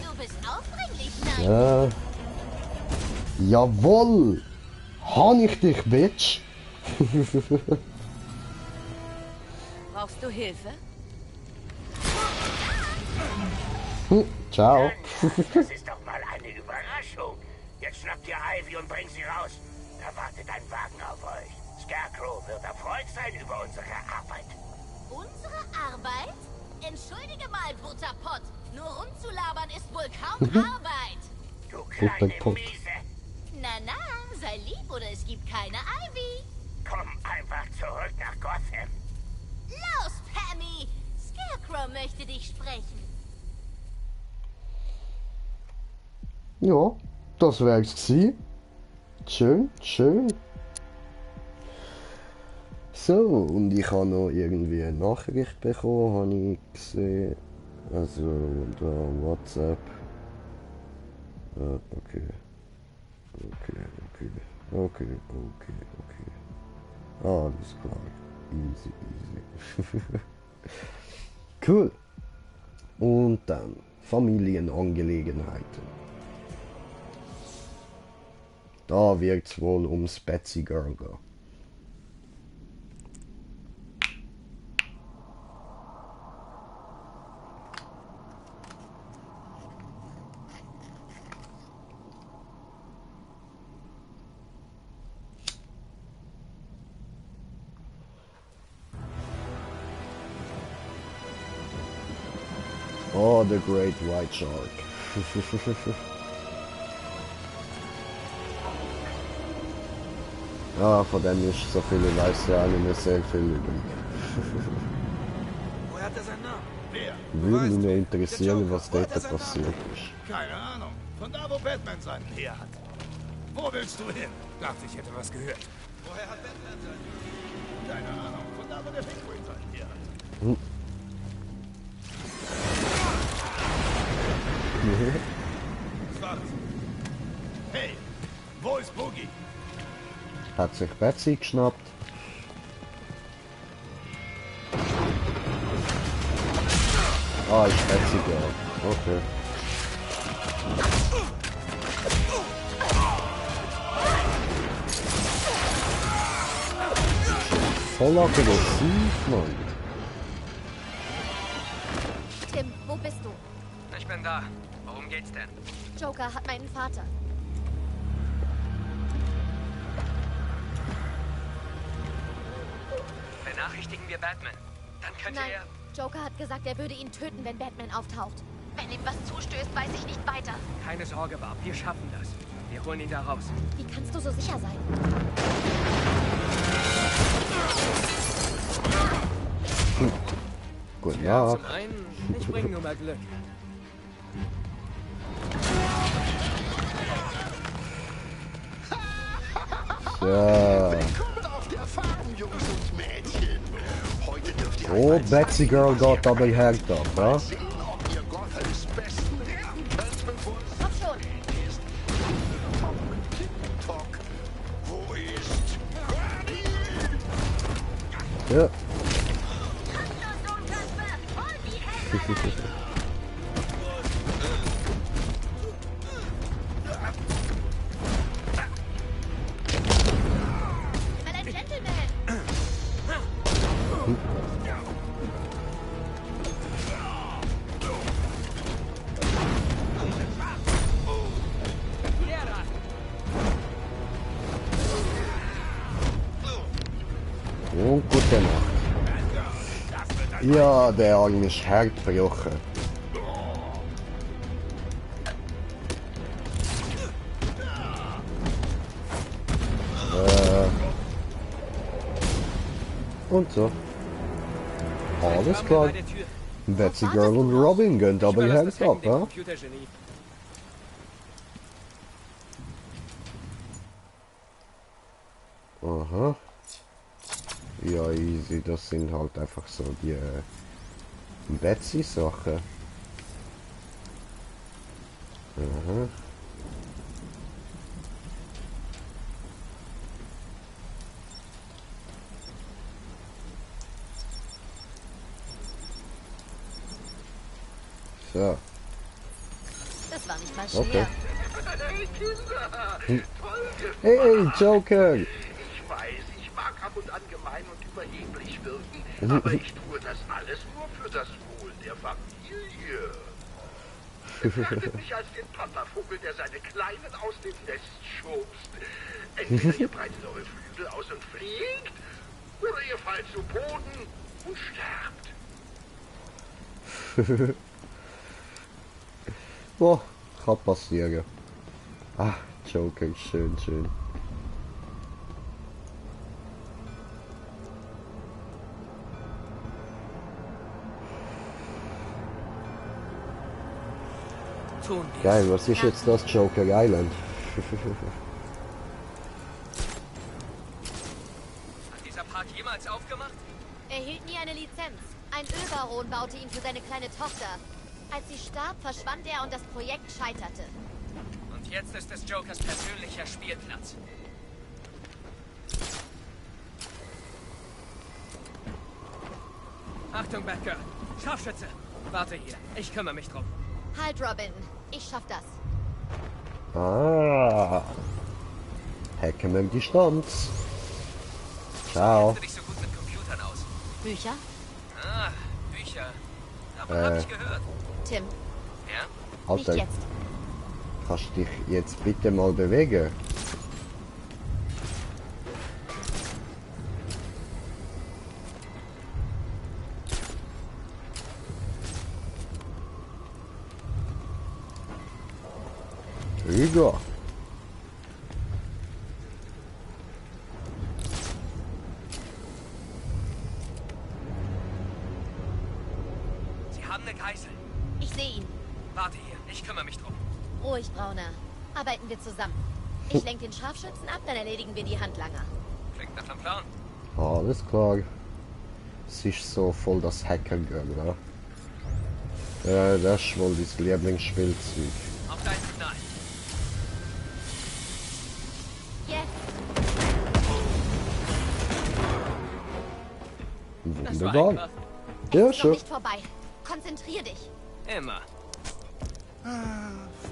Speaker 8: Du bist aufdringlich, nein?
Speaker 1: Ja. Jawohl! Han ich dich, Bitch!
Speaker 10: Brauchst du Hilfe?
Speaker 1: Ciao.
Speaker 3: Das ist doch mal eine Überraschung. Jetzt schnappt ihr Ivy und bringt sie raus. Da wartet ein Wagen auf euch. Scarecrow wird erfreut sein über unsere Arbeit.
Speaker 8: Unsere Arbeit? Entschuldige mal, Butterpott. Nur rumzulabern ist wohl kaum Arbeit.
Speaker 3: Du kleine
Speaker 1: Butterpott.
Speaker 3: Miese.
Speaker 8: Na, sei lieb oder es gibt keine Ivy.
Speaker 3: Komm einfach zurück nach Gotham.
Speaker 8: Los, Pammy! Scarecrow möchte dich sprechen.
Speaker 1: Ja, das wär's gewesen. Schön, schön. So, und ich habe noch irgendwie eine Nachricht bekommen, habe ich gesehen. Also, da WhatsApp. Okay. Okay. Alles klar. Easy. Cool. Und dann Familienangelegenheiten. Da wird's wohl ums Betsy Girl gehen. Oh, the Great White Shark. Ja, von dem ist so viel, ich weiß ja nicht mehr sehr viel übrig.
Speaker 3: Woher hat er seinen Namen? Wer?
Speaker 1: Würde mich nur interessieren, was dort passiert ist.
Speaker 3: Keine Ahnung. Von da, wo Batman seinen her hat. Wo willst du hin?
Speaker 5: Dachte, ich hätte was gehört.
Speaker 3: Woher hat Batman seinen? Keine Ahnung. Von da, wo der Pinguin seinen her hat. Was war das? Hey, wo ist Boogie?
Speaker 1: Hat sich Betsy geschnappt. Ah, ist Betsy da. Okay. Voll aggressiv, Mann.
Speaker 8: Tim, wo bist du?
Speaker 6: Ich bin da. Worum geht's denn?
Speaker 8: Joker hat meinen Vater.
Speaker 6: Benachrichtigen wir Batman. Dann könnte
Speaker 8: Nein, Joker hat gesagt, er würde ihn töten, wenn Batman auftaucht. Wenn ihm was zustößt, weiß ich nicht weiter.
Speaker 6: Keine Sorge, Barb. Wir schaffen das. Wir holen ihn da raus.
Speaker 8: Wie kannst du so sicher sein?
Speaker 1: Guten
Speaker 6: Ja,
Speaker 1: Nacht.
Speaker 6: zum einen, ich bringe nur mal Glück.
Speaker 1: Ja. Oh, Betsy Girl geht aber hängt ab, ja?
Speaker 8: Komm schon.
Speaker 1: Ja.
Speaker 8: Mal ein Gentleman.
Speaker 1: Und gute Nacht. Ja, der Arm ist hart gebrochen. Und so. Alles klar. Betsy Girl und Robin gehen aber hart ab, ja? Aha. Ja, easy, das sind halt einfach so die Betsy-Sachen. Aha. So.
Speaker 8: Das war nicht mal schwer.
Speaker 1: Okay.
Speaker 2: Hey,
Speaker 1: Hey, Joker!
Speaker 2: Ich weiß, ich mag ab und an gemein und überheblich wirken, aber ich tue das alles nur für das Wohl der Familie. Betrachtet mich als den Papavogel, der seine Kleinen aus dem Nest schubst. Entweder ihr breitet eure Flügel aus und fliegt, oder ihr fallt zu Boden und sterbt.
Speaker 1: Boah, kann passieren. Ah, Joker, schön, schön. Geil, was ist jetzt das Joker Island?
Speaker 6: Hat dieser Park jemals aufgemacht?
Speaker 8: Er hielt nie eine Lizenz. Ein Ölbaron baute ihn für seine kleine Tochter. Als sie starb, verschwand er und das Projekt scheiterte.
Speaker 6: Und jetzt ist es Jokers persönlicher Spielplatz. Achtung, Batgirl. Scharfschütze. Warte hier. Ich kümmere mich drum.
Speaker 8: Halt, Robin. Ich schaff das.
Speaker 1: Ah. Hacken mit Distanz. Ciao.
Speaker 6: Kennst du dich so gut mit Computern aus?
Speaker 8: Bücher?
Speaker 6: Ah, Bücher. Davon hab ich gehört.
Speaker 8: Tim,
Speaker 6: Ja?
Speaker 8: nicht
Speaker 1: Alter,
Speaker 8: jetzt.
Speaker 1: kannst du dich jetzt bitte mal bewegen? Krüger.
Speaker 4: Sie haben eine Geisel.
Speaker 8: Ich sehe ihn.
Speaker 4: Warte hier, ich kümmere mich drum.
Speaker 8: Ruhig, Brauner. Arbeiten wir zusammen. Ich lenke den Scharfschützen ab, dann erledigen wir die Handlanger.
Speaker 4: Klingt nach einem Plan.
Speaker 1: Alles klar. Es ist so voll das Hacker-Girl, oder? Ja, das ist wohl dein Lieblingsspielzeug.
Speaker 4: Auf dein Signal.
Speaker 8: Jetzt.
Speaker 4: Das war
Speaker 1: Wunderbar.
Speaker 4: einfach.
Speaker 1: Ja,
Speaker 8: Noch
Speaker 1: schon.
Speaker 8: nicht vorbei. Konzentrier dich.
Speaker 4: Immer.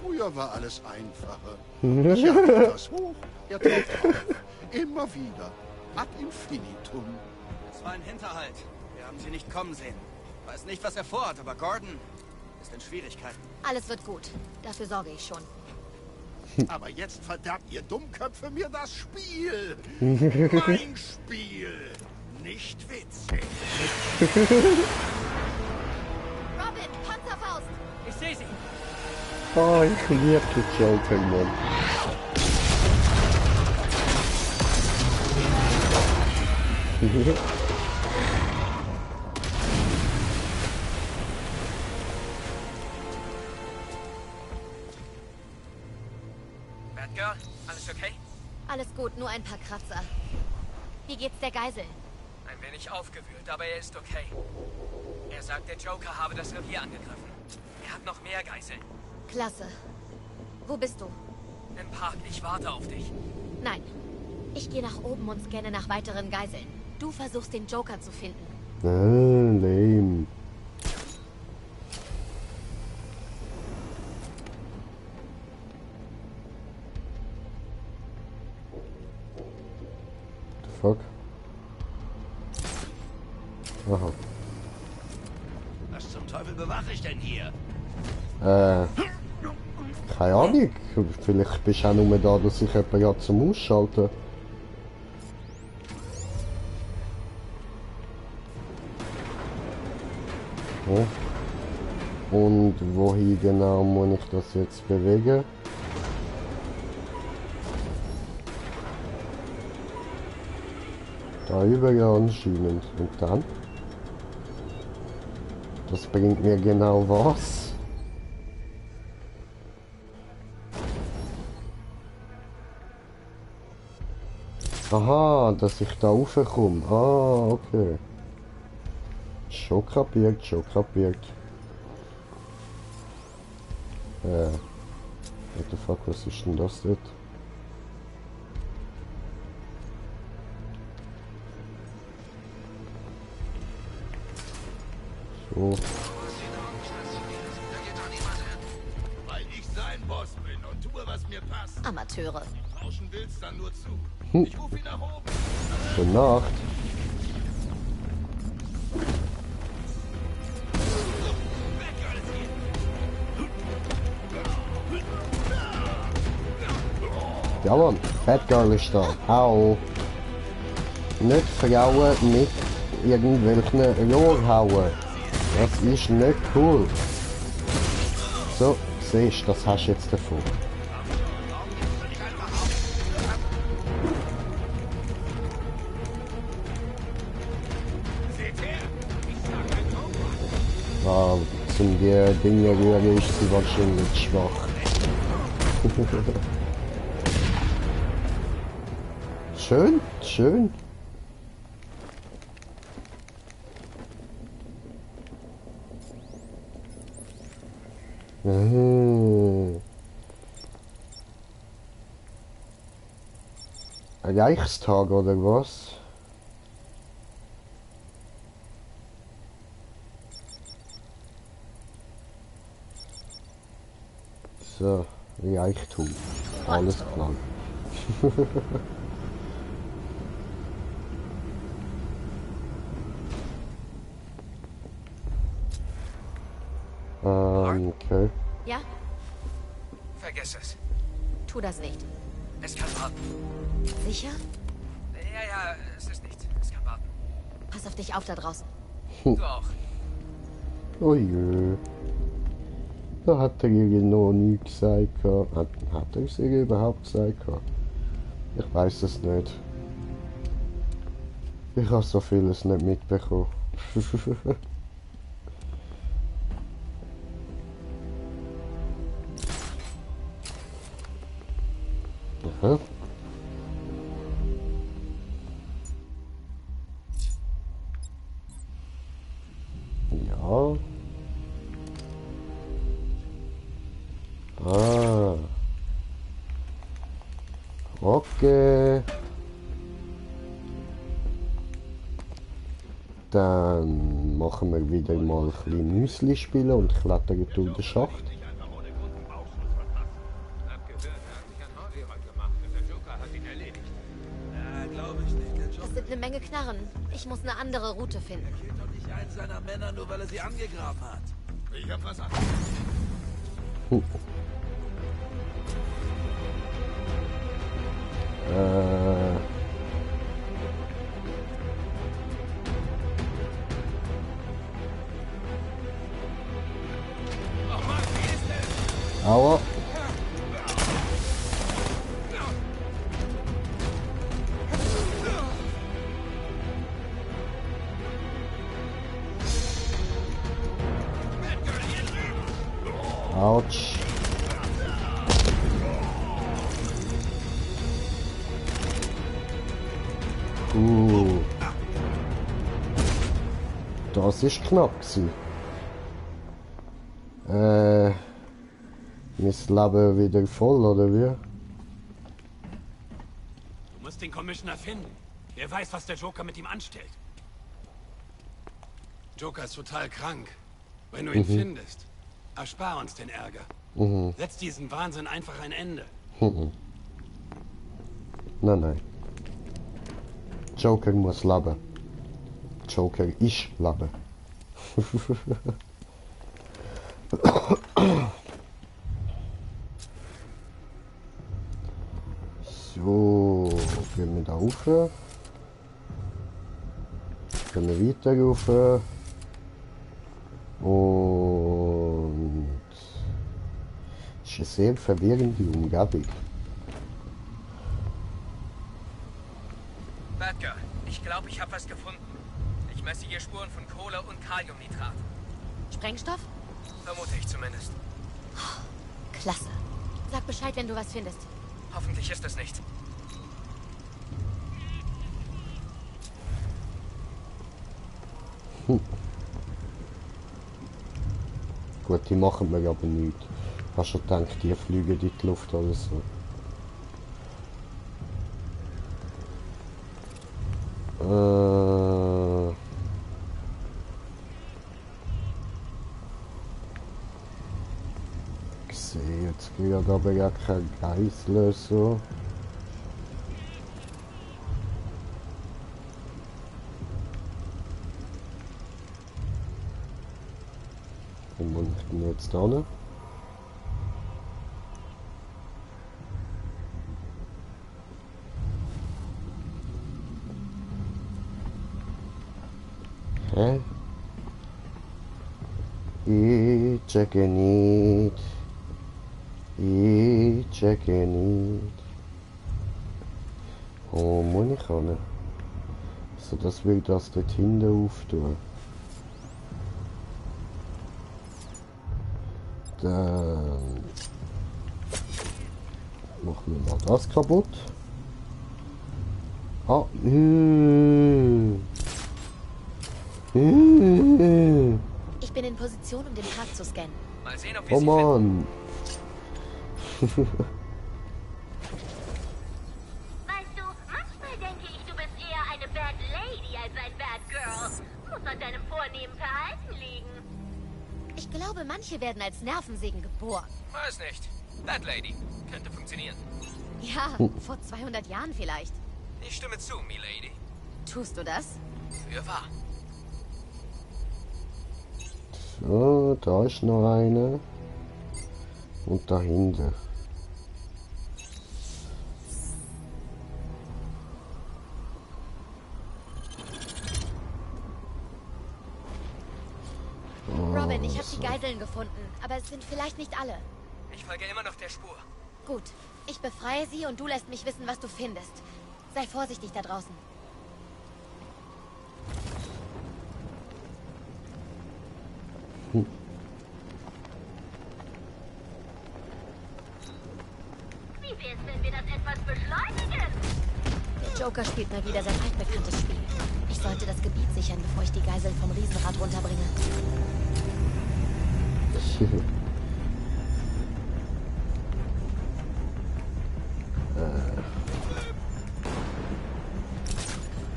Speaker 2: Früher war alles einfacher. Ich jagte das hoch, er taucht auf. Immer wieder. Ad infinitum.
Speaker 7: Es war ein Hinterhalt. Wir haben sie nicht kommen sehen. Weiß nicht, was er vorhat, aber Gordon ist in Schwierigkeiten.
Speaker 8: Alles wird gut. Dafür sorge ich schon.
Speaker 2: Aber jetzt verderbt ihr Dummköpfe mir das Spiel. Mein Spiel. Nicht witzig.
Speaker 8: Robin, Panzerfaust.
Speaker 5: Ich sehe sie.
Speaker 1: Oh, ich liebe die Joker, Mann.
Speaker 4: Batgirl, alles okay?
Speaker 8: Alles gut, nur ein paar Kratzer. Wie geht's der Geisel?
Speaker 4: Ein wenig aufgewühlt, aber er ist okay. Er sagt, der Joker habe das Revier angegriffen. Er hat noch mehr Geiseln.
Speaker 8: Klasse. Wo bist du?
Speaker 4: Im Park, ich warte auf dich.
Speaker 8: Nein. Ich gehe nach oben und scanne nach weiteren Geiseln. Du versuchst, den Joker zu finden.
Speaker 1: Lame. The fuck? Aha.
Speaker 3: Was zum Teufel bewache ich denn hier?
Speaker 1: Keine Ahnung. Vielleicht bist du auch nur da, dass ich jemanden gerade zum Ausschalten. Oh. Und wohin genau muss ich das jetzt bewegen? Da überall anscheinend. Und dann? Das bringt mir genau was? Aha, dass ich da raufkomme. Ah, okay. Schon kapiert, schon kapiert. What the fuck, was ist denn das dort? So.
Speaker 2: Weil ich sein Boss bin und tue, was mir passt.
Speaker 8: Amateure.
Speaker 2: Tauschen willst, dann nur zu. Ich rufe ihn nach oben.
Speaker 1: Gute Nacht. Ja Mann, Batgirl ist da. Au. Nicht Frauen mit irgendwelchen Rohrhauen. Das ist nicht cool. So, siehst du, das hast du jetzt davon. Ah, zum die Dinge rühren ist sie wahrscheinlich schwach. Schön, schön. Ein Reichstag oder was? So, Reichtum. Alles klar. Okay.
Speaker 8: Ja?
Speaker 4: Vergiss es.
Speaker 8: Tu das nicht.
Speaker 4: Es kann warten.
Speaker 8: Sicher?
Speaker 4: Ja, es ist nichts. Es kann warten.
Speaker 8: Pass auf dich auf da draußen.
Speaker 4: Du auch.
Speaker 1: Oh je. Da hat er irgendwie noch nie gesagt. Hat er es irgendwie überhaupt gesagt? Ich weiß es nicht. Ich habe so vieles nicht mitbekommen. Aha. Ja. Ah. Okay. Dann machen wir wieder mal ein bisschen Müsli spielen und klettern durch den Schacht.
Speaker 10: Das sind eine Menge Knarren. Ich muss eine andere Route finden.
Speaker 3: Er killt doch nicht einen seiner Männer, nur weil er sie angegraben hat.
Speaker 2: Ich hab was an.
Speaker 1: Aua. Autsch. Das ist knapp gewesen. Mein Leben wieder voll, oder wie?
Speaker 6: Du musst den Commissioner finden. Wer weiß, was der Joker mit ihm anstellt. Joker ist total krank. Wenn du ihn findest, erspar uns den Ärger. Setz diesem Wahnsinn einfach ein Ende.
Speaker 1: Nein. Joker muss leben. Joker ist leben. So, gehen wir da rauf. Können wir weiter rauf. Und es ist eine sehr verwirrende Umgebung.
Speaker 4: Badger, ich glaube, ich habe was gefunden. Ich messe hier Spuren von Kohle und Kaliumnitrat.
Speaker 10: Sprengstoff?
Speaker 4: Vermute ich zumindest.
Speaker 10: Klasse. Sag Bescheid, wenn du was findest.
Speaker 4: Hoffentlich ist es nicht.
Speaker 1: Gut, die machen mir aber nichts. Ich habe schon gedacht, die fliegen in die Luft oder so. Ich sehe jetzt gerade aber ja kein Geisel so. Wo muss ich denn jetzt da hin? Hä? Ich checke nicht. Ich checke nicht. Oh, muss ich hin? So, das will das dort hinten auftun. Dann machen wir mal das kaputt. Ah,
Speaker 10: Ich bin in Position, um den Park zu scannen.
Speaker 4: Mal sehen, ob wir
Speaker 1: oh
Speaker 4: sie finden.
Speaker 1: Mann.
Speaker 8: Weißt du, manchmal denke ich, du bist eher eine Bad Lady als ein Bad Girl. Muss an deinem vornehmen Verhalten liegen.
Speaker 10: Ich glaube, manche werden als Nervensägen geboren.
Speaker 4: Weiß nicht. Bad Lady. Könnte funktionieren.
Speaker 10: Ja, vor 200 Jahren vielleicht.
Speaker 4: Ich stimme zu, Milady.
Speaker 10: Tust du das?
Speaker 4: Für wahr.
Speaker 1: So, da ist noch eine. Und dahinter.
Speaker 10: Robin, ich habe die Geiseln gefunden, aber es sind vielleicht nicht alle.
Speaker 4: Ich folge immer noch der Spur.
Speaker 10: Gut, ich befreie sie und du lässt mich wissen, was du findest. Sei vorsichtig da draußen.
Speaker 8: Wie wär's, wenn wir das etwas beschleunigen?
Speaker 10: Der Joker spielt mal wieder sein altbekanntes Spiel. Ich sollte das Gebiet sichern, bevor ich die Geiseln vom Riesenrad runterbringe.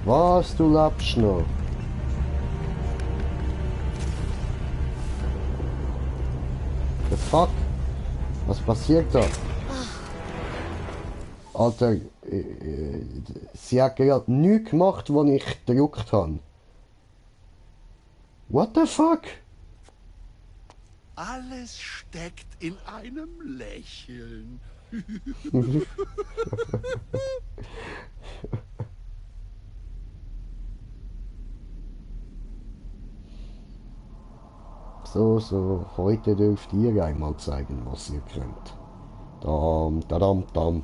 Speaker 1: Was, du lebst noch? The fuck? Was passiert da? Alter, sie hat gerade nichts gemacht, was ich gedrückt habe. What the fuck?
Speaker 2: Alles steckt in einem Lächeln.
Speaker 1: So, heute dürft ihr einmal zeigen, was ihr könnt. Dam, dadam, dam.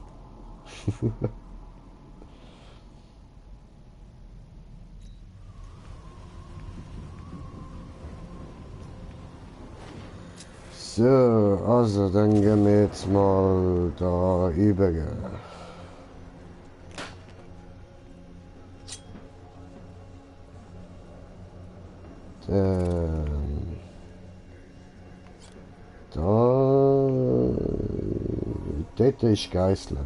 Speaker 1: So, also dann gehen wir jetzt mal da über. Dort ist Geißler.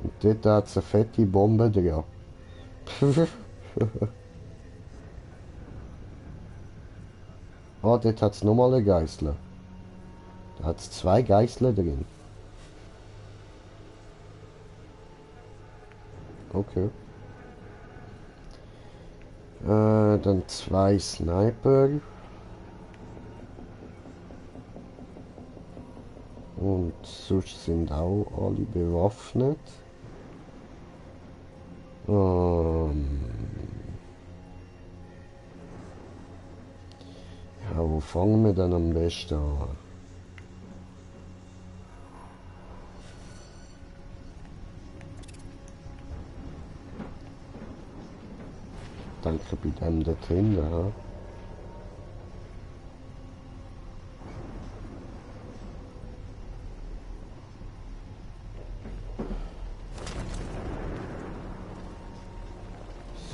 Speaker 1: Und dort hat es eine fette Bombe drin. Ah, dort hat es nochmal einen Geißler. Da hat es 2 Geißler drin. Okay. Dann 2 Sniper. Und sonst sind auch alle bewaffnet. Ja, wo fangen wir dann am besten an? Danke bei dem dort hinten, ja.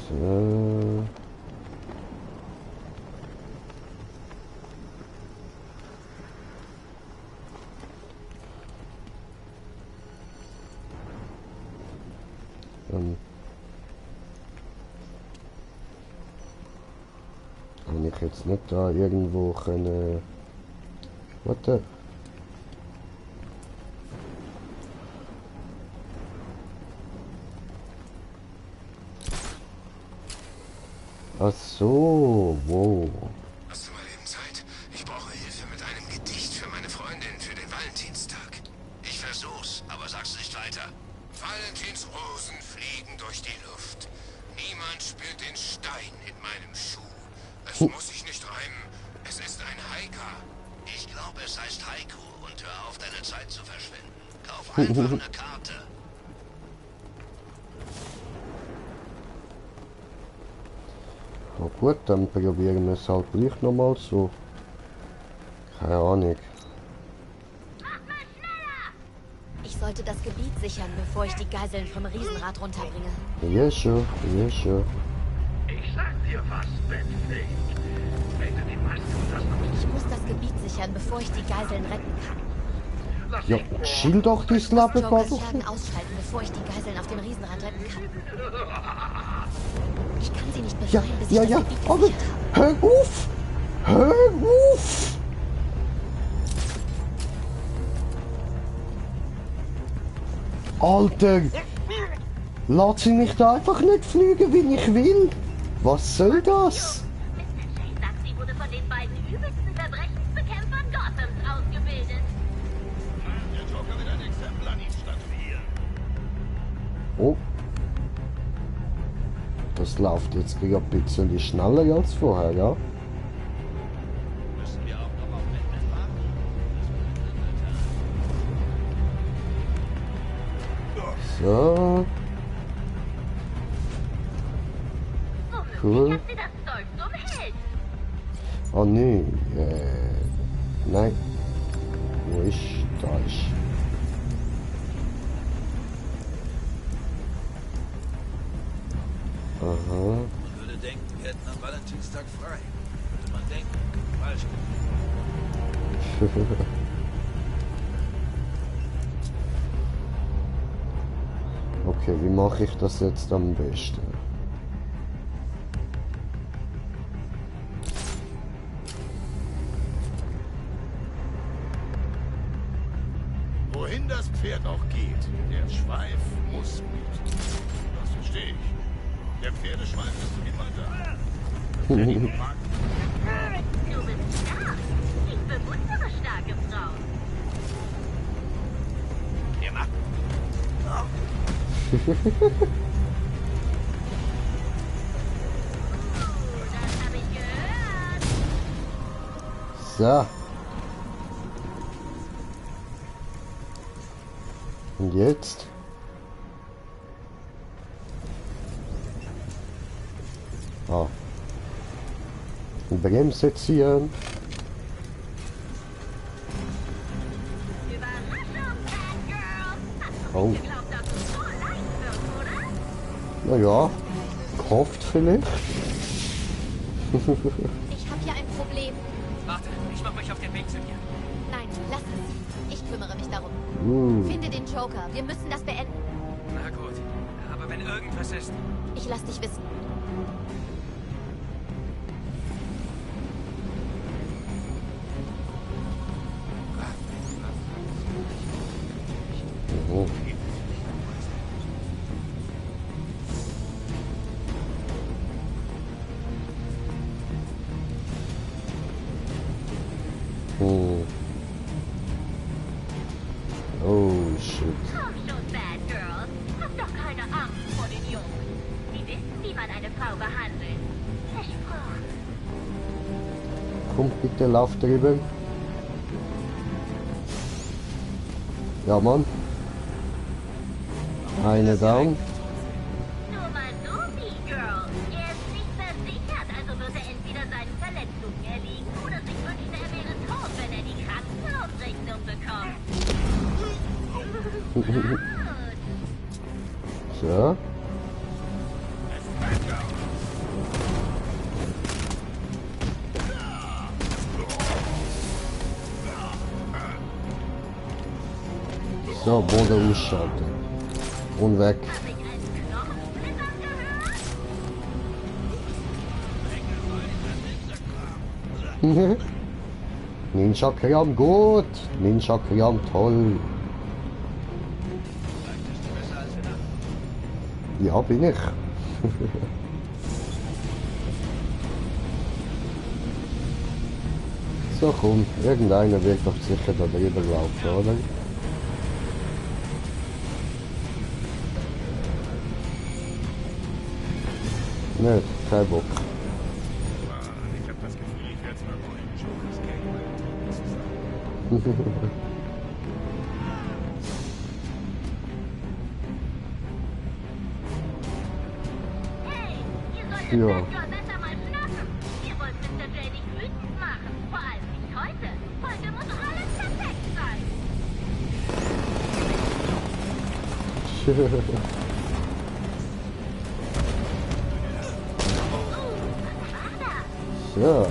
Speaker 1: So. Wenn ich jetzt nicht da irgendwo können... Warte. Ach so, wow.
Speaker 11: Hast du mal eben Zeit? Ich brauche Hilfe mit einem Gedicht für meine Freundin für den Valentinstag. Ich versuch's, aber sag's nicht weiter. Valentinsrosen fliegen durch die Luft. Niemand spürt den Stein in meinem Schuh. Es muss sich nicht reimen. Es ist ein Haika. Ich glaube, es heißt Haiku und hör auf, deine Zeit zu verschwenden. Kauf einfach eine Karte.
Speaker 1: Na gut, dann probieren wir es halt gleich nochmal so. Keine Ahnung.
Speaker 10: Ich sollte das Gebiet sichern, bevor ich die Geiseln vom Riesenrad runterbringe.
Speaker 1: Ja schon, ja schon.
Speaker 2: Ich sag dir was, Batfake. Wenn du die Maske und das
Speaker 10: Ich muss das Gebiet sichern, bevor ich die Geiseln retten kann.
Speaker 1: Ja, schild doch die Slappe,
Speaker 10: Jokers
Speaker 1: Vater.
Speaker 10: Schergen ausschalten, bevor ich die Geiseln auf dem Riesenrad retten kann. Ich kann sie nicht befreien, bis ich das Gebiet
Speaker 1: aber
Speaker 10: gesichert habe.
Speaker 1: hör auf! Hör auf! Alter! Lass sie mich da einfach nicht fliegen, wie ich will! Was soll das?
Speaker 8: Mr. Shane sagt, sie wurde von den beiden übelsten Verbrechensbekämpfern Gothams ausgebildet.
Speaker 2: Der Joker wird ein Exempel an ihm statuieren.
Speaker 1: Oh. Das läuft jetzt wieder ein bisschen schneller als vorher, ja?
Speaker 3: Müssen wir auch noch auf Batman warten?
Speaker 1: So. Cool.
Speaker 8: Hast du das Zeug zum Held?
Speaker 1: Oh nee. Nein. Wo ist da ist? Aha.
Speaker 3: Man würde denken, wir hätten am Valentinstag frei. Würde man denken. Falsch.
Speaker 1: Okay, wie mache ich das jetzt am besten?
Speaker 3: Wohin das Pferd auch geht, der Schweif muss mit. Das verstehe ich. Der Pferdeschweif ist immer da.
Speaker 8: Du bist stark. Ich bewundere starke Frauen.
Speaker 3: Immer.
Speaker 8: Das habe ich gehört.
Speaker 1: So. Und jetzt? Ah. Bremse ziehen.
Speaker 8: Überraschung, Bad Girl. Hast du
Speaker 1: Oh.
Speaker 8: nicht geglaubt, dass es so leicht wird, oder?
Speaker 1: Naja. Gehofft vielleicht.
Speaker 10: Ich habe hier ein Problem.
Speaker 4: Warte, ich mach mich auf den Weg zu dir.
Speaker 10: Nein, lass es. Ich kümmere mich darum. Finde den Joker. Wir müssen das beenden.
Speaker 4: Na gut, aber wenn irgendwas ist...
Speaker 10: Ich lass dich wissen.
Speaker 1: Oh. Oh. Oh shit.
Speaker 8: Komm schon, Bad Girl. Hab doch keine Angst vor den Jungs. Die wissen, wie man eine Frau behandelt. Versprochen.
Speaker 1: Komm bitte, lauf drüber. Ja, Mann. Eine down.
Speaker 8: Nur mal so, B-Girl. Er ist nicht versichert, also wird er entweder seinen Verletzungen erliegen oder sich wünschen, er wäre tot, wenn er die Krankenhausrechnung bekommt. Gut.
Speaker 1: So. So, Boden umschalten. Und weg.
Speaker 8: Hab ich einen Knochensplitter gehört?
Speaker 1: Ninja Kram gut. Ninja Kram toll. Ja, bin ich. So, komm. Irgendeiner wird doch sicher da drüber laufen, oder? Ne, kein Bock.
Speaker 3: Ich habe das Gefühl, ich werde es mal neuen Jokers Gang. Das ist
Speaker 8: Hey, ihr solltet
Speaker 1: Ja.
Speaker 8: Bad Girl besser mal schnappen. Wir wollen Mr. J nicht wütend machen. Vor allem nicht heute. Heute muss alles perfekt sein.
Speaker 1: Ja.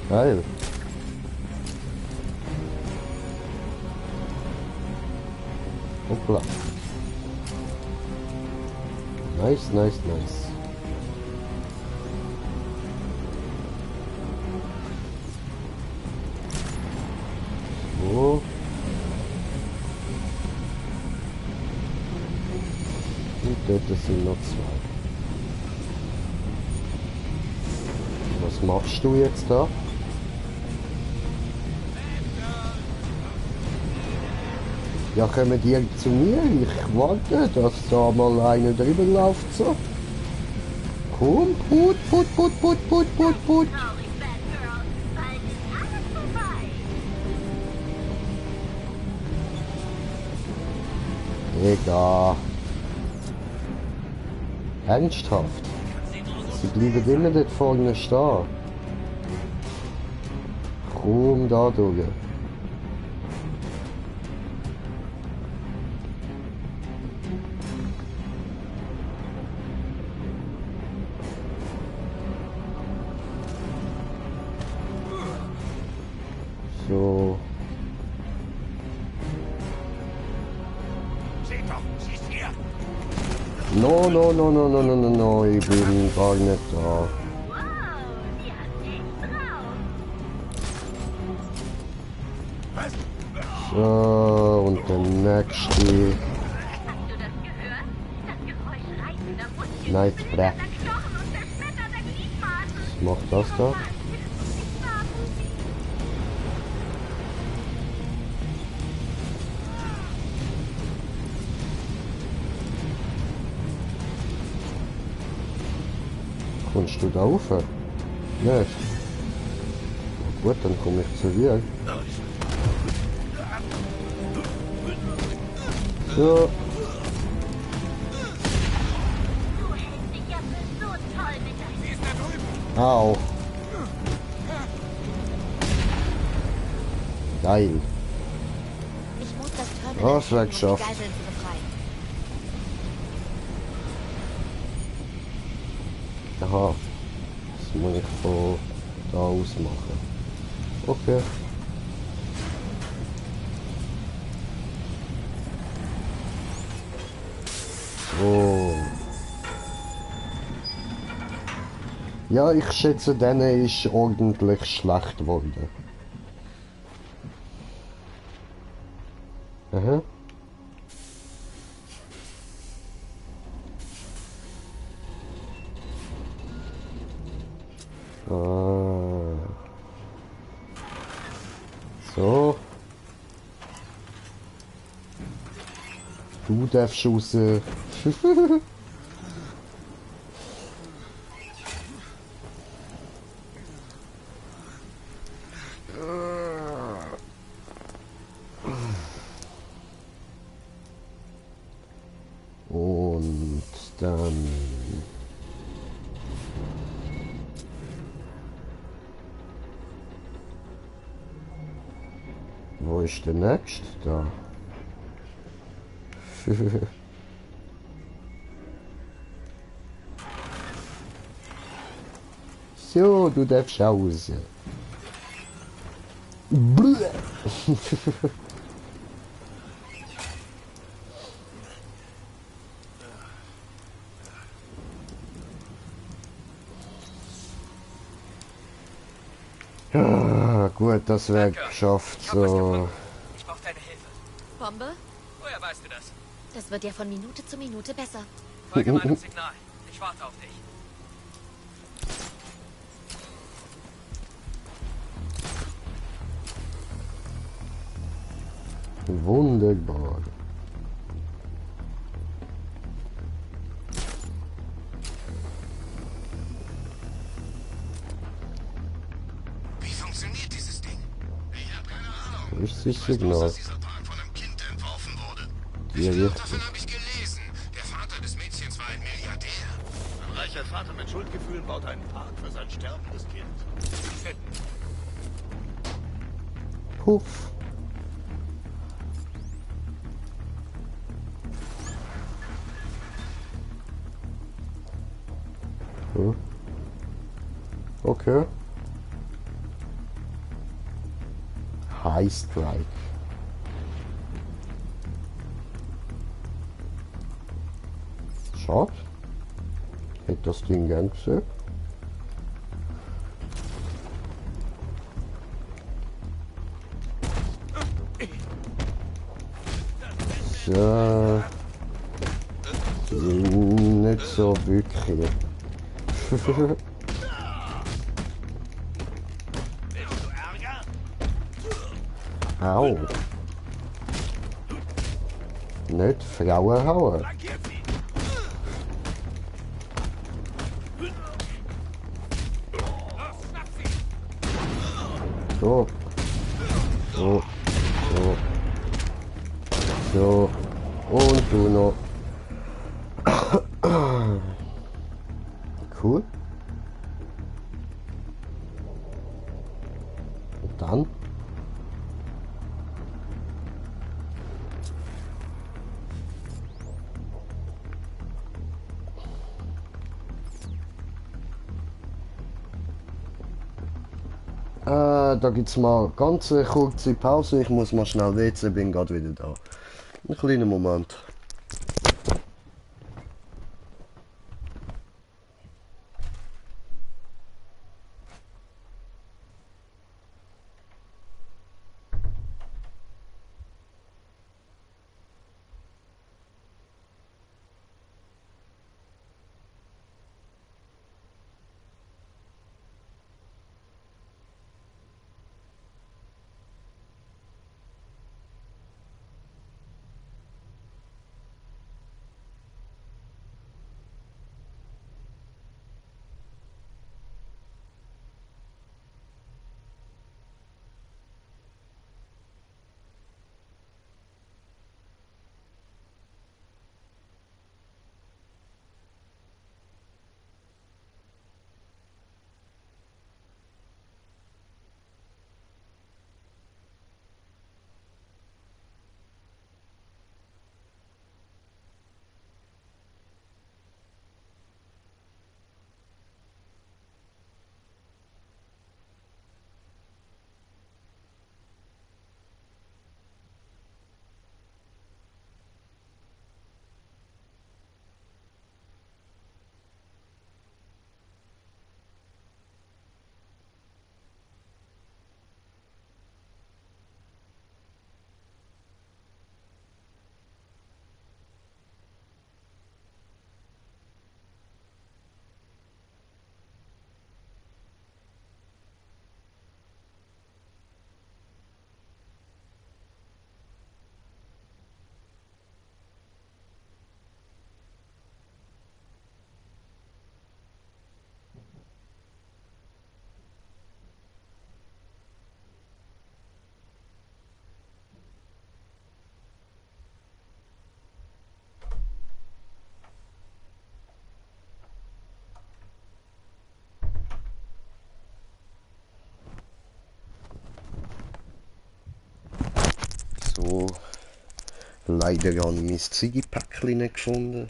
Speaker 1: Geil. Hoppla. Nice, nice, nice. So. Und dort sind noch zwei. Was machst du jetzt da? Ja, kommen die zu mir? Ich warte, dass da mal einer drüber läuft. So. Komm, put.
Speaker 8: Traurig, Batgirl. Bald ist alles vorbei.
Speaker 1: Digga. Ernsthaft. Sie bleiben immer dort vorne stehen. Komm da durch. So.
Speaker 3: Seht doch, sie ist hier.
Speaker 1: No, ich bin gar nicht da.
Speaker 8: Wow, sie hat echt drauf.
Speaker 3: Was?
Speaker 1: So, und der nächste.
Speaker 8: Hast du das gehört? Das Geräusch reißender Muskeln.
Speaker 1: Nein,
Speaker 8: Knochen und zerschmetternder Gliedmaßen.
Speaker 1: Was macht das da? Kommst du da rauf? Nicht? Na gut, dann komme ich zu dir. So.
Speaker 8: Du hältst dich ja für so toll mit deinem...
Speaker 3: Sie ist da drüben.
Speaker 1: Au. Geil.
Speaker 10: Ich muss das Terminal
Speaker 1: Das wär
Speaker 10: finden, um die
Speaker 1: geschafft.
Speaker 10: Geiseln zu befreien.
Speaker 1: Aha. Das muss ich von da aus machen. Okay. So. Ja, ich schätze, denen ist ordentlich schlecht geworden. Aha. Ah. So. Du darfst raus. Und dann... Wo ist der nächste? Da. So, du darfst raus. Bleh. Ah, gut, das wäre geschafft.
Speaker 4: Ich hab was
Speaker 1: So.
Speaker 4: gefunden. Ich brauch deine Hilfe.
Speaker 10: Bombe?
Speaker 4: Woher weißt du das?
Speaker 10: Das wird ja von Minute zu Minute besser.
Speaker 4: Folge meinem Signal. Ich warte auf dich.
Speaker 1: Wunderbar.
Speaker 11: Wie funktioniert dieses Ding? Ich habe keine Ahnung.
Speaker 1: Wo ist das
Speaker 11: Ich weiß bloß,
Speaker 1: Signal?
Speaker 11: dass dieser Park von einem Kind entworfen wurde.
Speaker 1: Ja,
Speaker 11: Ich glaub,
Speaker 1: richtig.
Speaker 11: davon habe ich gelesen. Der Vater des Mädchens war ein Milliardär.
Speaker 3: Ein reicher Vater mit Schuldgefühlen baut einen Park für sein sterbendes Kind.
Speaker 1: Puff. Hm. Okay. High Strike. Schade. Hätte das Ding gern gesehen. So. Nicht so wirklich. Au. Nicht Frauen hauen. So. So. So. So. Und du noch. Cool. Und dann? Da gibt's mal ganz eine kurze Pause. Ich muss mal schnell WC, bin gerade wieder da. Ein kleiner Moment. So, leider habe ich mein Ziggy-Päckchen nicht gefunden.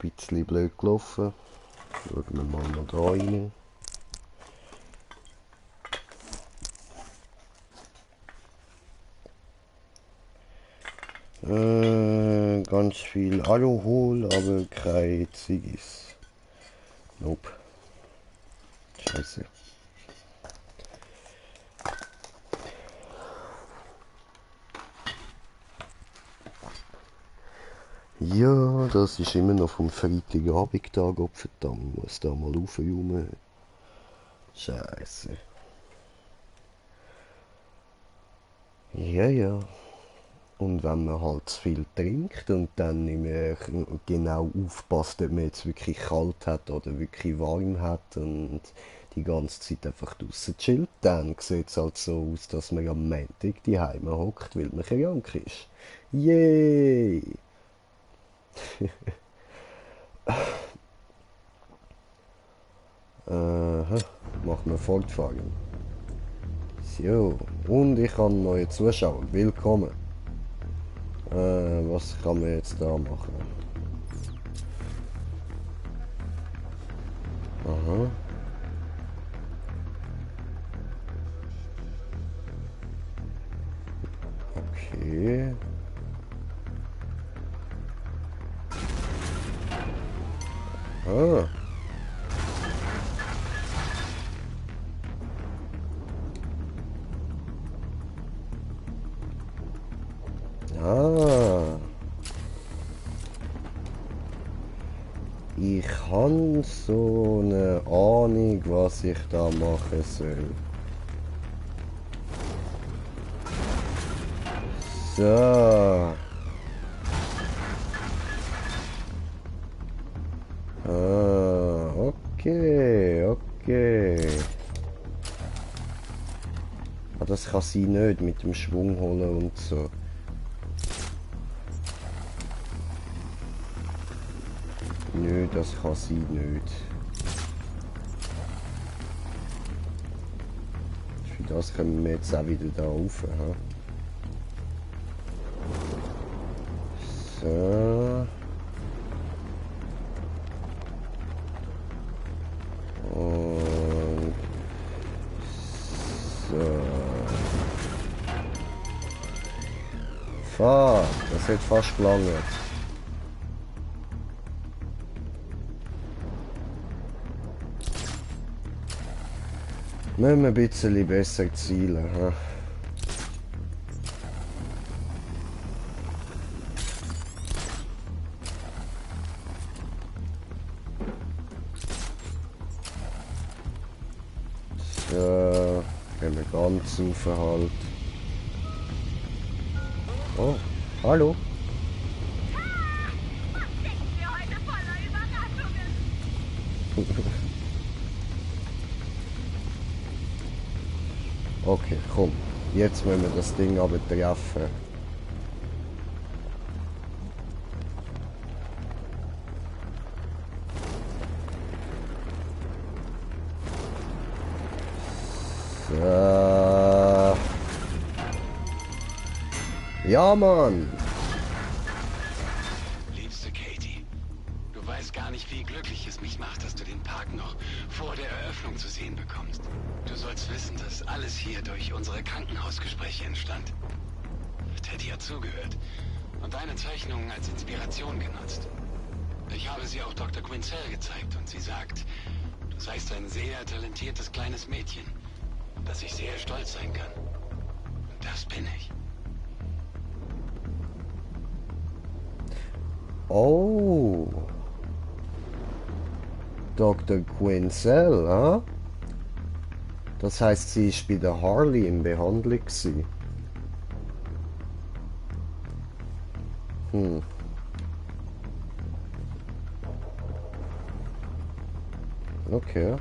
Speaker 1: Ein bisschen blöd gelaufen. Schauen wir mal noch da rein. Ganz viel Alkohol, aber keine Ziggis. Nope. Scheiße. Ja, das ist immer noch vom Freitagabend-Tag, verdammt, muss da mal aufräumen. Scheiße. Ja, ja. Und wenn man halt zu viel trinkt und dann nicht mehr genau aufpasst, ob man jetzt wirklich kalt hat oder wirklich warm hat und die ganze Zeit einfach draussen chillt, dann sieht es halt so aus, dass man am Montag daheim hockt, weil man krank ist. Yay! Aha, machen wir fortfahren. So, und ich habe neue Zuschauer. Willkommen. Was kann man jetzt da machen? Aha. Okay. Ah. Ah. Ich habe so eine Ahnung, was ich da machen soll. So. Ah, okay, okay. Ah, das kann sie nicht mit dem Schwung holen und so. Nö, das kann sie nicht. Für das können wir jetzt auch wieder da rauf. Ha? So. Und so. Fuck, das hat fast gelangt. Müssen wir ein bisschen besser zielen. Ha? So, gehen wir ganz rauf halt. Oh, hallo. Okay, komm. Jetzt müssen wir das Ding aber treffen. So. Ja, Mann.
Speaker 6: Liebste Katie, du weißt gar nicht, wie glücklich es mich macht, dass du den Park noch vor der Eröffnung zu sehen bekommst. Du sollst wissen, dass alles hier durch unsere Krankenhausgespräche entstand. Teddy hat zugehört und deine Zeichnungen als Inspiration genutzt. Ich habe sie auch Dr. Quinzel gezeigt und sie sagt, du seist ein sehr talentiertes kleines Mädchen, dass ich sehr stolz sein kann. Und das bin ich.
Speaker 1: Oh. Dr. Quinzel, ah? Das heißt, sie ist bei der Harley in Behandlung gewesen. Okay.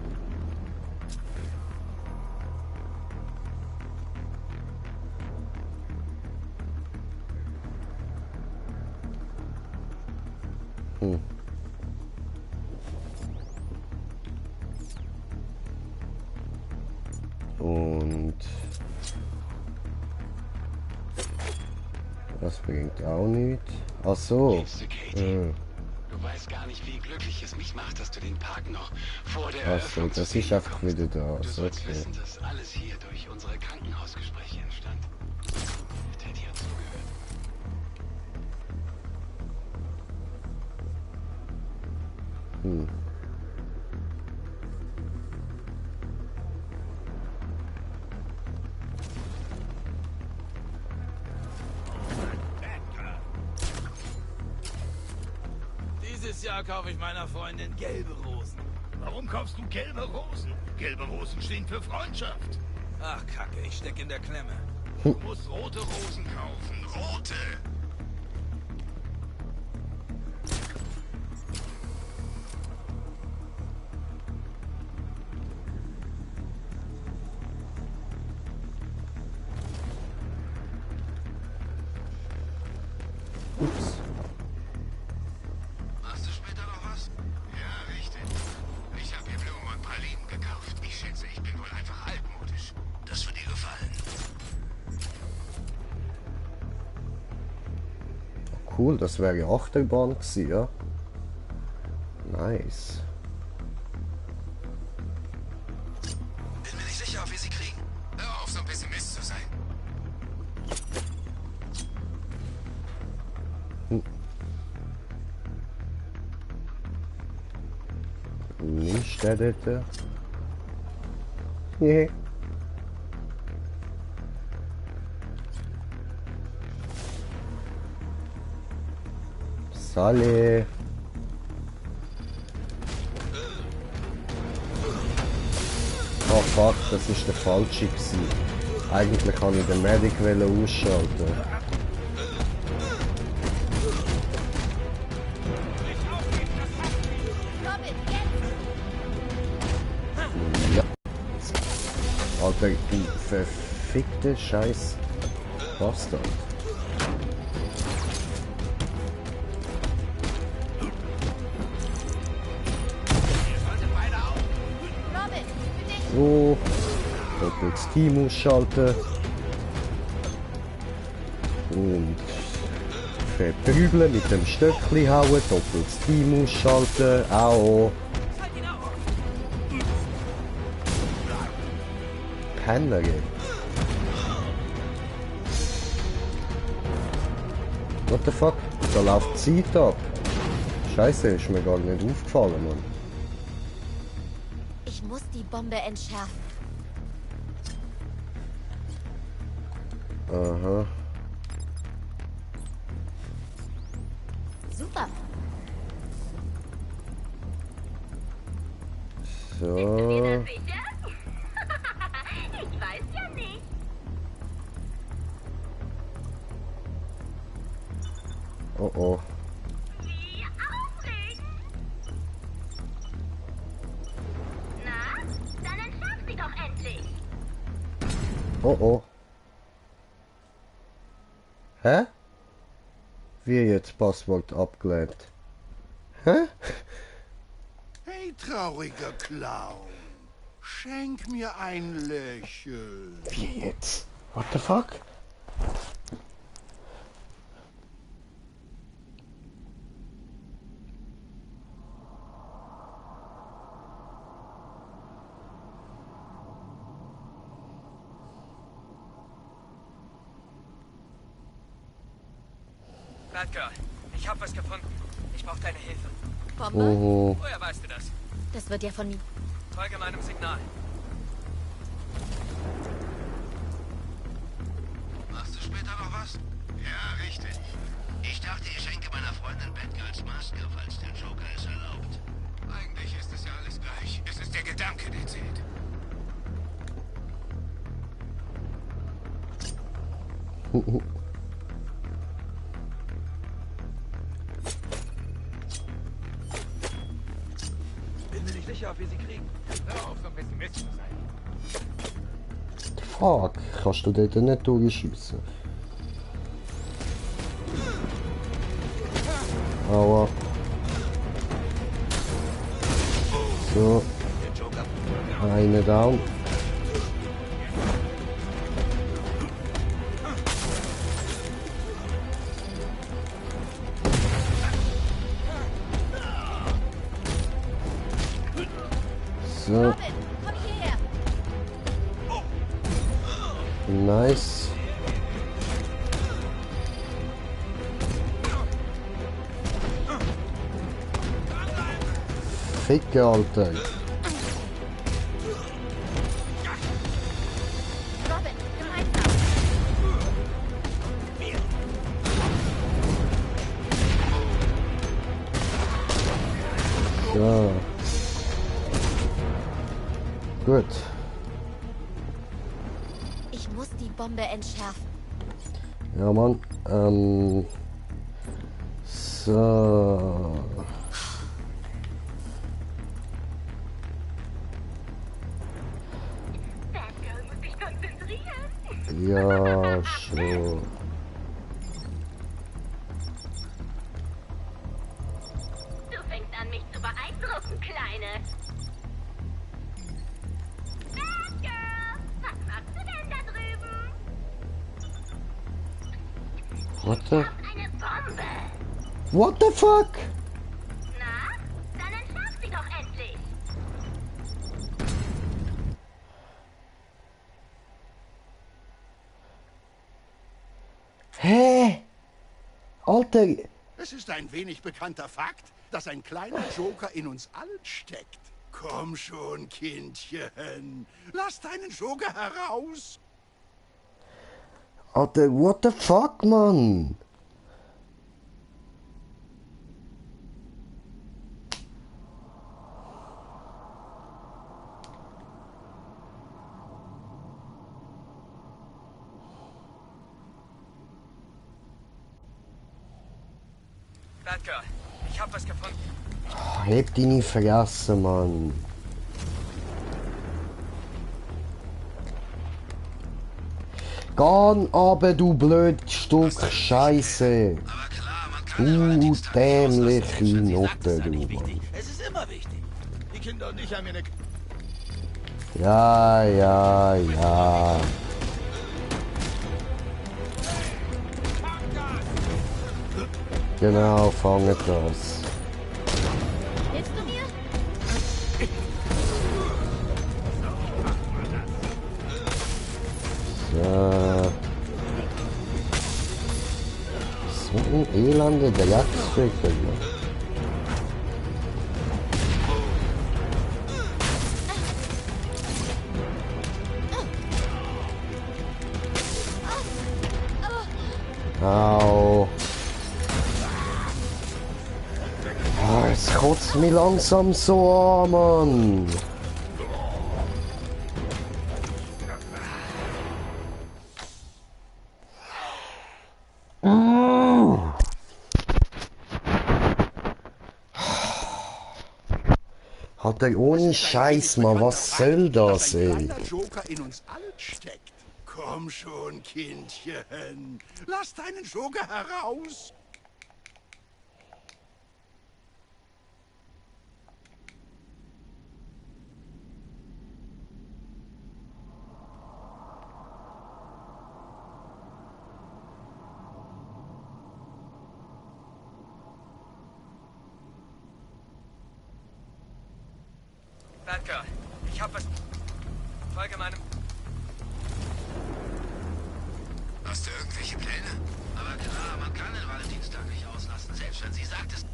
Speaker 1: Und das bringt auch nichts. Ach so.
Speaker 6: Liebste Katie, du weißt gar nicht, wie glücklich es mich macht, dass du den Park noch vor der Eröffnung zu
Speaker 1: das
Speaker 6: sehen
Speaker 1: ist einfach
Speaker 6: bekommst.
Speaker 1: wieder da.
Speaker 6: Du sollst
Speaker 1: Okay.
Speaker 6: wissen, dass alles hier durch unsere Krankenhausgespräche entstand. Teddy hat zugehört.
Speaker 3: Dieses Jahr kaufe ich meiner Freundin gelbe Rosen.
Speaker 2: Warum kaufst du gelbe Rosen? Gelbe Rosen stehen für Freundschaft.
Speaker 3: Ach, Kacke, ich steck in der Klemme.
Speaker 2: Du musst rote Rosen kaufen. Rote!
Speaker 1: Ups.
Speaker 11: Machst du später noch was? Ja, richtig. Ich habe hier Blumen und Pralinen gekauft. Ich schätze, ich bin wohl einfach altmodisch. Das wird dir gefallen.
Speaker 1: Cool, das wäre ja Achterbahn gewesen, ja. Nice.
Speaker 11: Bin mir nicht sicher, ob wir sie kriegen. Hör auf, so ein Pessimist zu sein.
Speaker 1: Nicht der dort. Nee. Sally. Oh fuck, das ist der falsche gewesen. Eigentlich kann ich den Medic ausschalten.
Speaker 10: Komm
Speaker 1: Alter, du verfickte Scheiß Bastard. So, doppeltes Team ausschalten und verprügeln mit dem Stöckli hauen, doppeltes Team ausschalten, auch. Penner gehen. What the fuck? Da läuft die Zeit ab. Scheiße, ist mir gar nicht aufgefallen, Mann.
Speaker 10: Ich muss die Bombe entschärfen.
Speaker 1: Aha.
Speaker 10: Super.
Speaker 1: So.
Speaker 8: Bist du dir da sicher? Ich weiß ja nicht.
Speaker 1: Oh oh.
Speaker 8: Wie aufregend. Na, dann entschärf sie doch endlich.
Speaker 1: Oh oh. Hä? Wie jetzt Passwort abgelehnt? Hä?
Speaker 3: Hey, trauriger Clown. Schenk mir ein Lächeln.
Speaker 1: Wie jetzt? What the fuck?
Speaker 4: Batgirl, ich hab was gefunden. Ich brauche deine Hilfe.
Speaker 10: Bombe?
Speaker 1: Oh.
Speaker 4: Woher weißt du das?
Speaker 10: Das wird ja von mir.
Speaker 4: Folge meinem Signal.
Speaker 11: Machst du später noch was? Ja, richtig. Ich dachte, ich schenke meiner Freundin Batgirls Maske, falls der Joker es erlaubt. Eigentlich ist es ja alles gleich. Es ist der Gedanke, der zählt.
Speaker 7: Bin mir nicht sicher, ob wir sie kriegen.
Speaker 5: Hör auf, so ein Pessimist zu sein.
Speaker 1: Fuck, kannst du dort nicht durchschiessen? Aua. So. Eine down. So.
Speaker 10: Robin, komm hierher.
Speaker 1: Nice. Ficke, Alter.
Speaker 10: Robin, gemeinsam.
Speaker 1: So. Gut.
Speaker 10: Ich muss die Bombe entschärfen.
Speaker 1: Ja, Mann. So.
Speaker 8: Batgirl muss sich konzentrieren.
Speaker 1: Ja, schon.
Speaker 8: Du fängst an, mich zu beeindrucken, Kleine. Batgirl, was machst du denn da drüben?
Speaker 1: What the?
Speaker 8: Eine Bombe.
Speaker 1: What the fuck?
Speaker 8: Na, dann entschärf sie doch endlich.
Speaker 1: Hä? Alter.
Speaker 3: Es ist ein wenig bekannter Fakt, dass ein kleiner Joker in uns allen steckt. Komm schon, Kindchen. Lass deinen Joker heraus.
Speaker 1: Alter, what the fuck, Mann?
Speaker 4: Batgirl, ich hab was gefunden.
Speaker 1: Heb die nie vergessen, Mann. Geh aber, du blöd Stück Scheiße. Du dämliche Note, du Mann.
Speaker 3: Es ist immer wichtig. Die Kinder und ich haben hier eine...
Speaker 1: Ja, ja, ja. Genau, fanget das.
Speaker 10: Hilfst du mir?
Speaker 1: So. So ein elende Drecksvögel. Au. Oh, es kotzt mich langsam so an, Mann. Hat er ohne Scheiß mal, was soll das, ey?
Speaker 3: Ein kleiner Joker in uns allen steckt. Komm schon, Kindchen. Lass deinen Joker heraus.
Speaker 4: Batgirl, ich hab was... Folge meinem...
Speaker 11: Hast du irgendwelche Pläne? Aber klar, man kann den Valentinstag nicht auslassen, selbst wenn sie sagt es.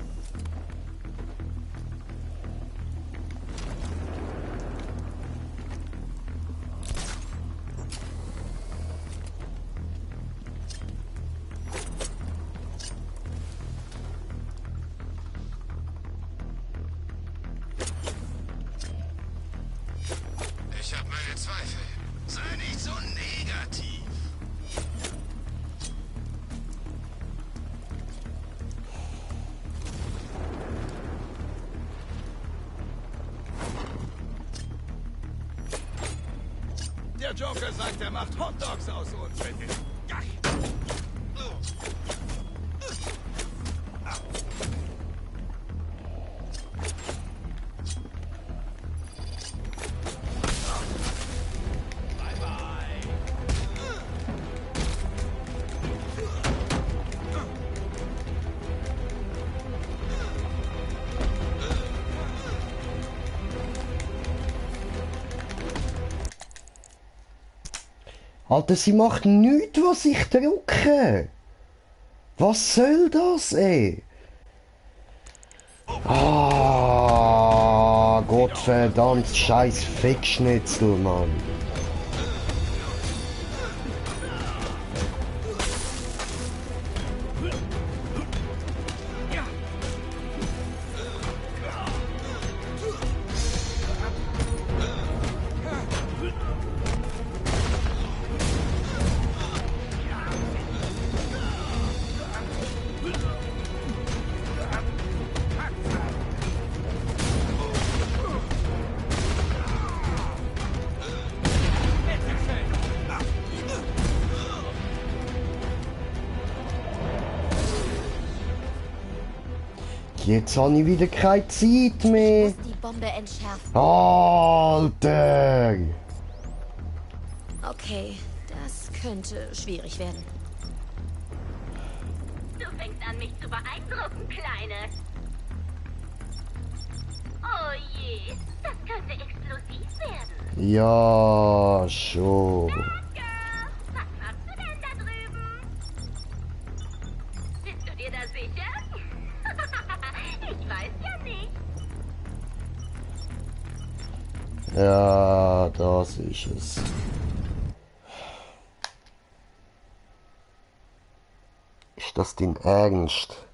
Speaker 11: Ich habe meine Zweifel. Sei nicht so negativ.
Speaker 3: Der Joker sagt, er macht Hotdogs aus uns, wenn wir...
Speaker 1: Alter, sie macht nichts, was ich drücke. Was soll das, ey? Ah, Gottverdammt, scheiß Fickschnitzel, Mann. Jetzt habe ich wieder keine Zeit mehr.
Speaker 10: Ich muss die Bombe entschärfen.
Speaker 1: Alter!
Speaker 10: Okay, das könnte schwierig werden.
Speaker 8: Du fängst an, mich zu beeindrucken, Kleine. Oh je, das könnte explosiv werden.
Speaker 1: Ja, schon.
Speaker 8: Batgirl, was machst du denn da drüben? Bist du dir da sicher? Ich weiß ja nicht.
Speaker 1: Ja, das ist es. Ist das dein Ernst?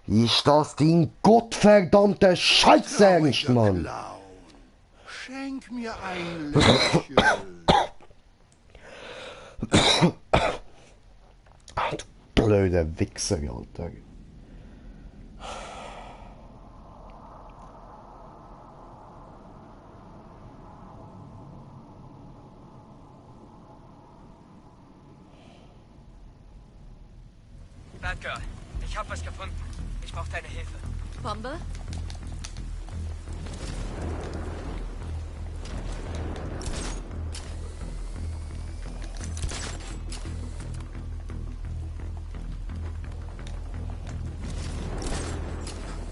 Speaker 1: Ist das dein gottverdammter Scheißernst, Mann?
Speaker 3: Clown. Schenk mir ein Lächeln.
Speaker 1: Du blöder Wichser, Alter.
Speaker 4: Batgirl, ich hab was gefunden. Ich brauche deine Hilfe.
Speaker 10: Bombe?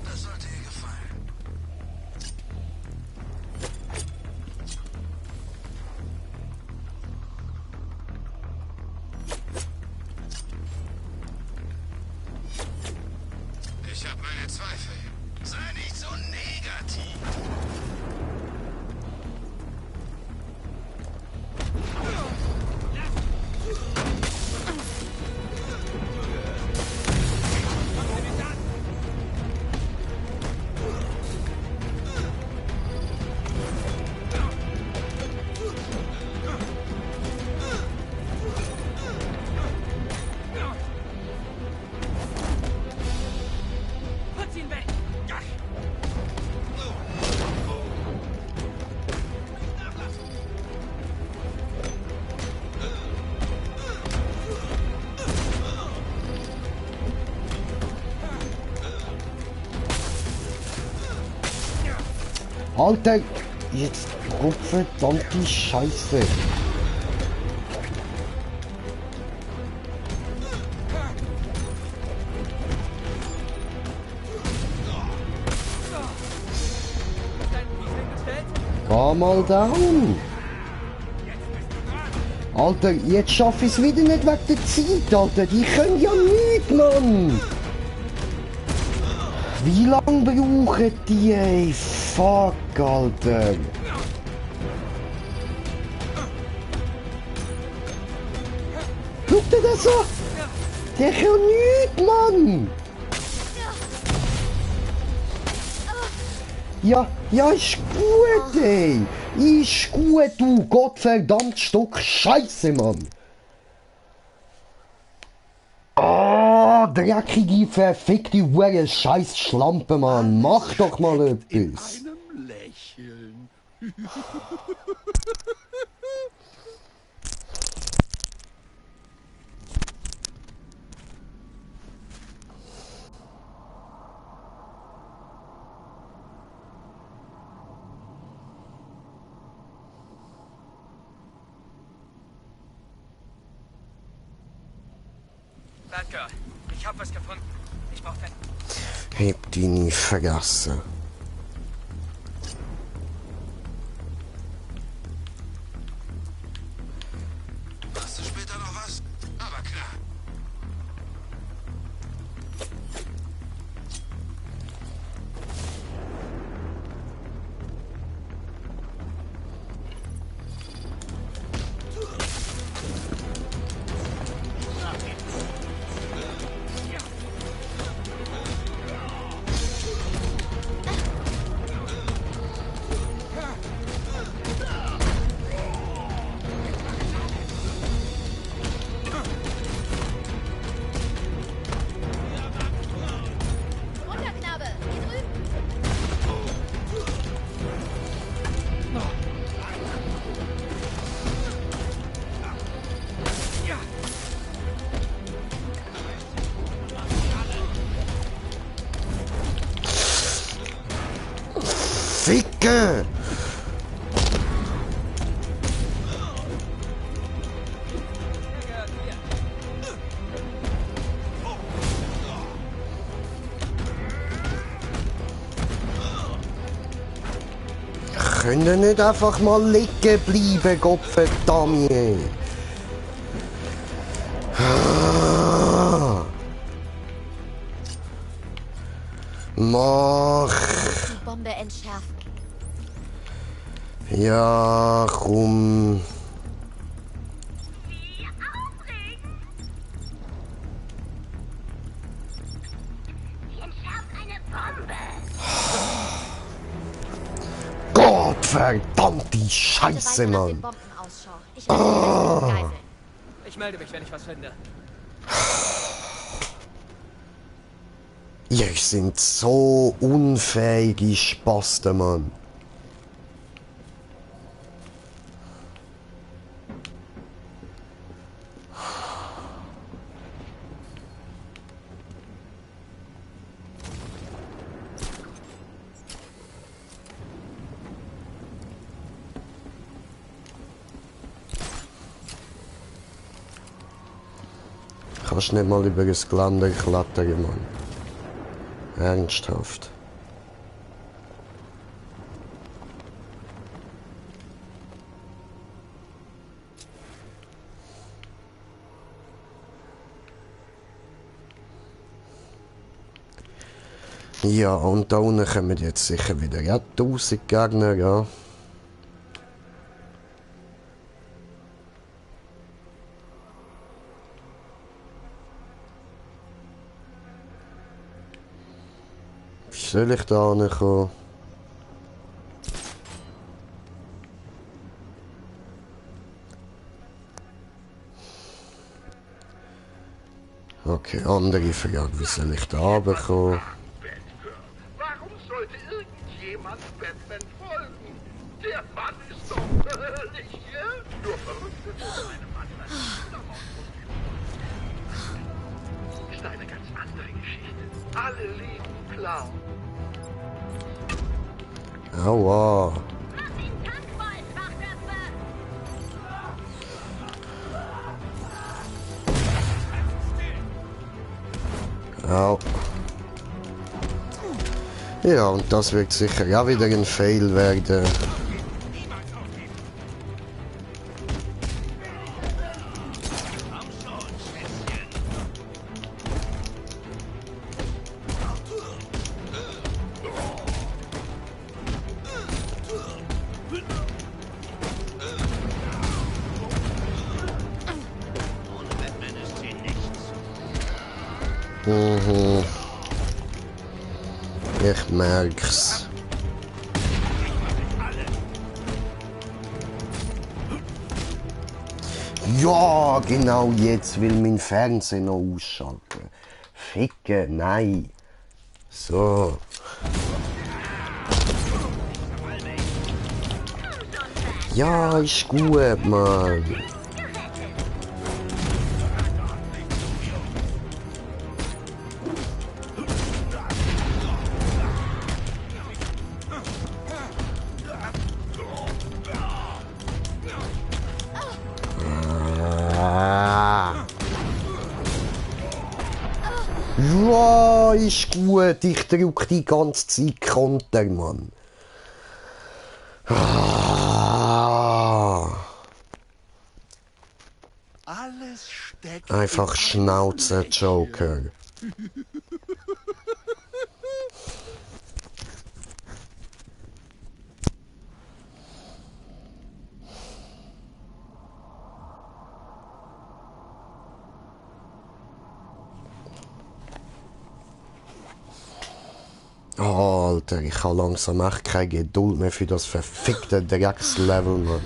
Speaker 11: Das sollte ihr gefallen. Ich habe meine Zweifel. Sei nicht so negativ.
Speaker 4: Putz ihn weg!
Speaker 1: Alter, jetzt verdammte Scheiße. Geh mal down. Alter, jetzt schaffe ich es wieder nicht wegen der Zeit, Alter. Die können ja nichts, Mann. Wie lange brauchen die, ey? Fuck, Alter. Schau dir das an. Der kann nichts, Mann. Ja, ist gut, ey. Ist gut, du Gottverdammt Stück Scheiße, Mann. Ah, dreckige, verfickte, hure Scheiß Schlampe, Mann. Mach doch mal etwas.
Speaker 3: Einem Lächeln.
Speaker 4: Batgirl, ich hab was gefunden. Ich brauch deine...
Speaker 1: Heb die nie vergessen.
Speaker 11: Hast du später noch was? Aber klar.
Speaker 10: Runter, Knabe! Hier drüben!
Speaker 1: Ficke! Könnt ihr nicht einfach mal liegen bleiben, Gottverdammt! Ah. Mach!
Speaker 10: Die Bombe entschärfen.
Speaker 1: Ja, komm.
Speaker 8: Wie aufregend! Sie entschärft eine Bombe.
Speaker 1: Gottverdammt, die Scheiße,
Speaker 10: Weiter nach den
Speaker 1: Mann!
Speaker 10: Bomben Ausschau. Ich werde die Geiseln.
Speaker 4: Ich melde mich, wenn ich was finde.
Speaker 1: Ihr sind so unfähige Spasten, Mann. darfst nicht mal über das Geländer klettern, Mann. Ernsthaft. Ja, und da unten kommen jetzt sicher wieder 1000 Gegner, ja. Wie soll ich da hinkommen? Okay, andere Frage, wie soll ich da runterkommen?
Speaker 2: Warum sollte irgendjemand Batman folgen? Der Mann ist doch nicht hier. Nur Verrückte zu einem anderen. Ist eine ganz andere Geschichte. Alle lieben Clown.
Speaker 1: Aua. Au. Ja, und das wird sicher ja wieder ein Fail werden. Mhm. Ich merk's. Ja, genau jetzt will mein Fernseher noch ausschalten. Ficke, nein. So. Ja, ist gut, Mann. Ja, ist gut. Ich drück die ganze Zeit Konter, Mann.
Speaker 3: Alles steckt
Speaker 1: Einfach Schnauze, Joker. Oh, Alter, ich habe langsam echt keine Geduld mehr für das verfickte Dreckslevel, Mann.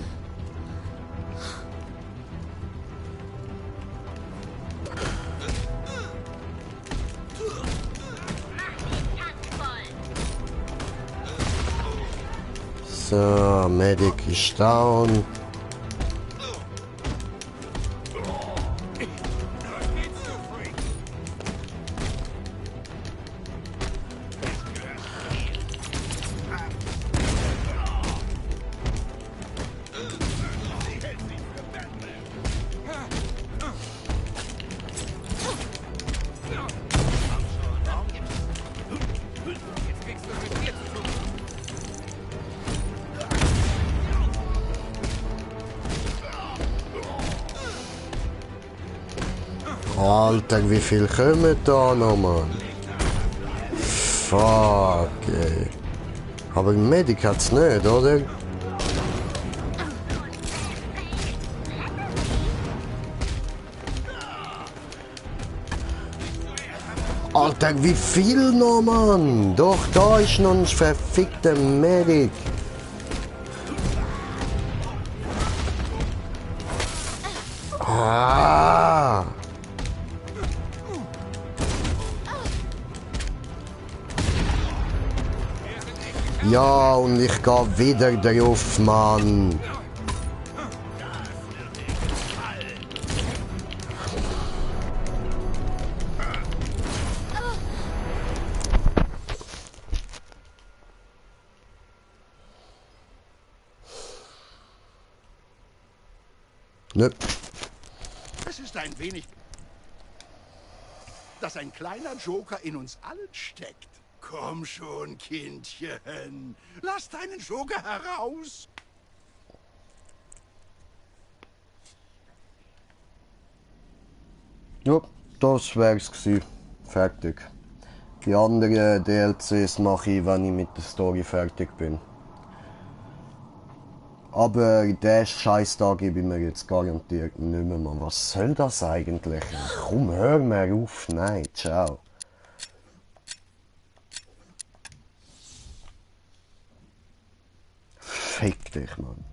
Speaker 1: So, Medic ist down. Alter, wie viel kommen da noch, Mann? Fuck, ey. Aber ein Medic hat's nicht, oder? Alter, wie viel noch, Mann? Doch, da ist noch ein verfickter Medic. Ah! Ja, und ich gehe wieder drauf, Mann. Nö.
Speaker 3: Es ist ein wenig...
Speaker 2: dass ein kleiner Joker in uns allen steckt. Komm schon, Kindchen. Lass deinen Joker heraus.
Speaker 1: Ja, das wär's gsi. Fertig. Die anderen DLCs mache ich, wenn ich mit der Story fertig bin. Aber den Scheiß da gebe ich mir jetzt garantiert nicht mehr, Mann. Was soll das eigentlich? Komm, hör mir auf. Nein, ciao. Fick dich, Mann.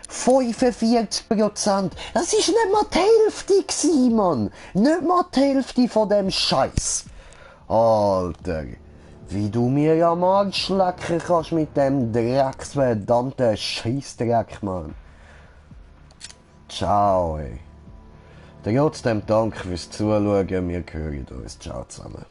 Speaker 1: 45%! Das ist nicht mal die Hälfte gewesen, Mann! Nicht mal die Hälfte von dem Scheiß! Alter! Wie du mir ja mal schlecken kannst mit dem drecksverdammten Scheissdreck, Mann! Ciao, ey! Trotzdem danke fürs Zuschauen, wir hören uns. Ciao zusammen.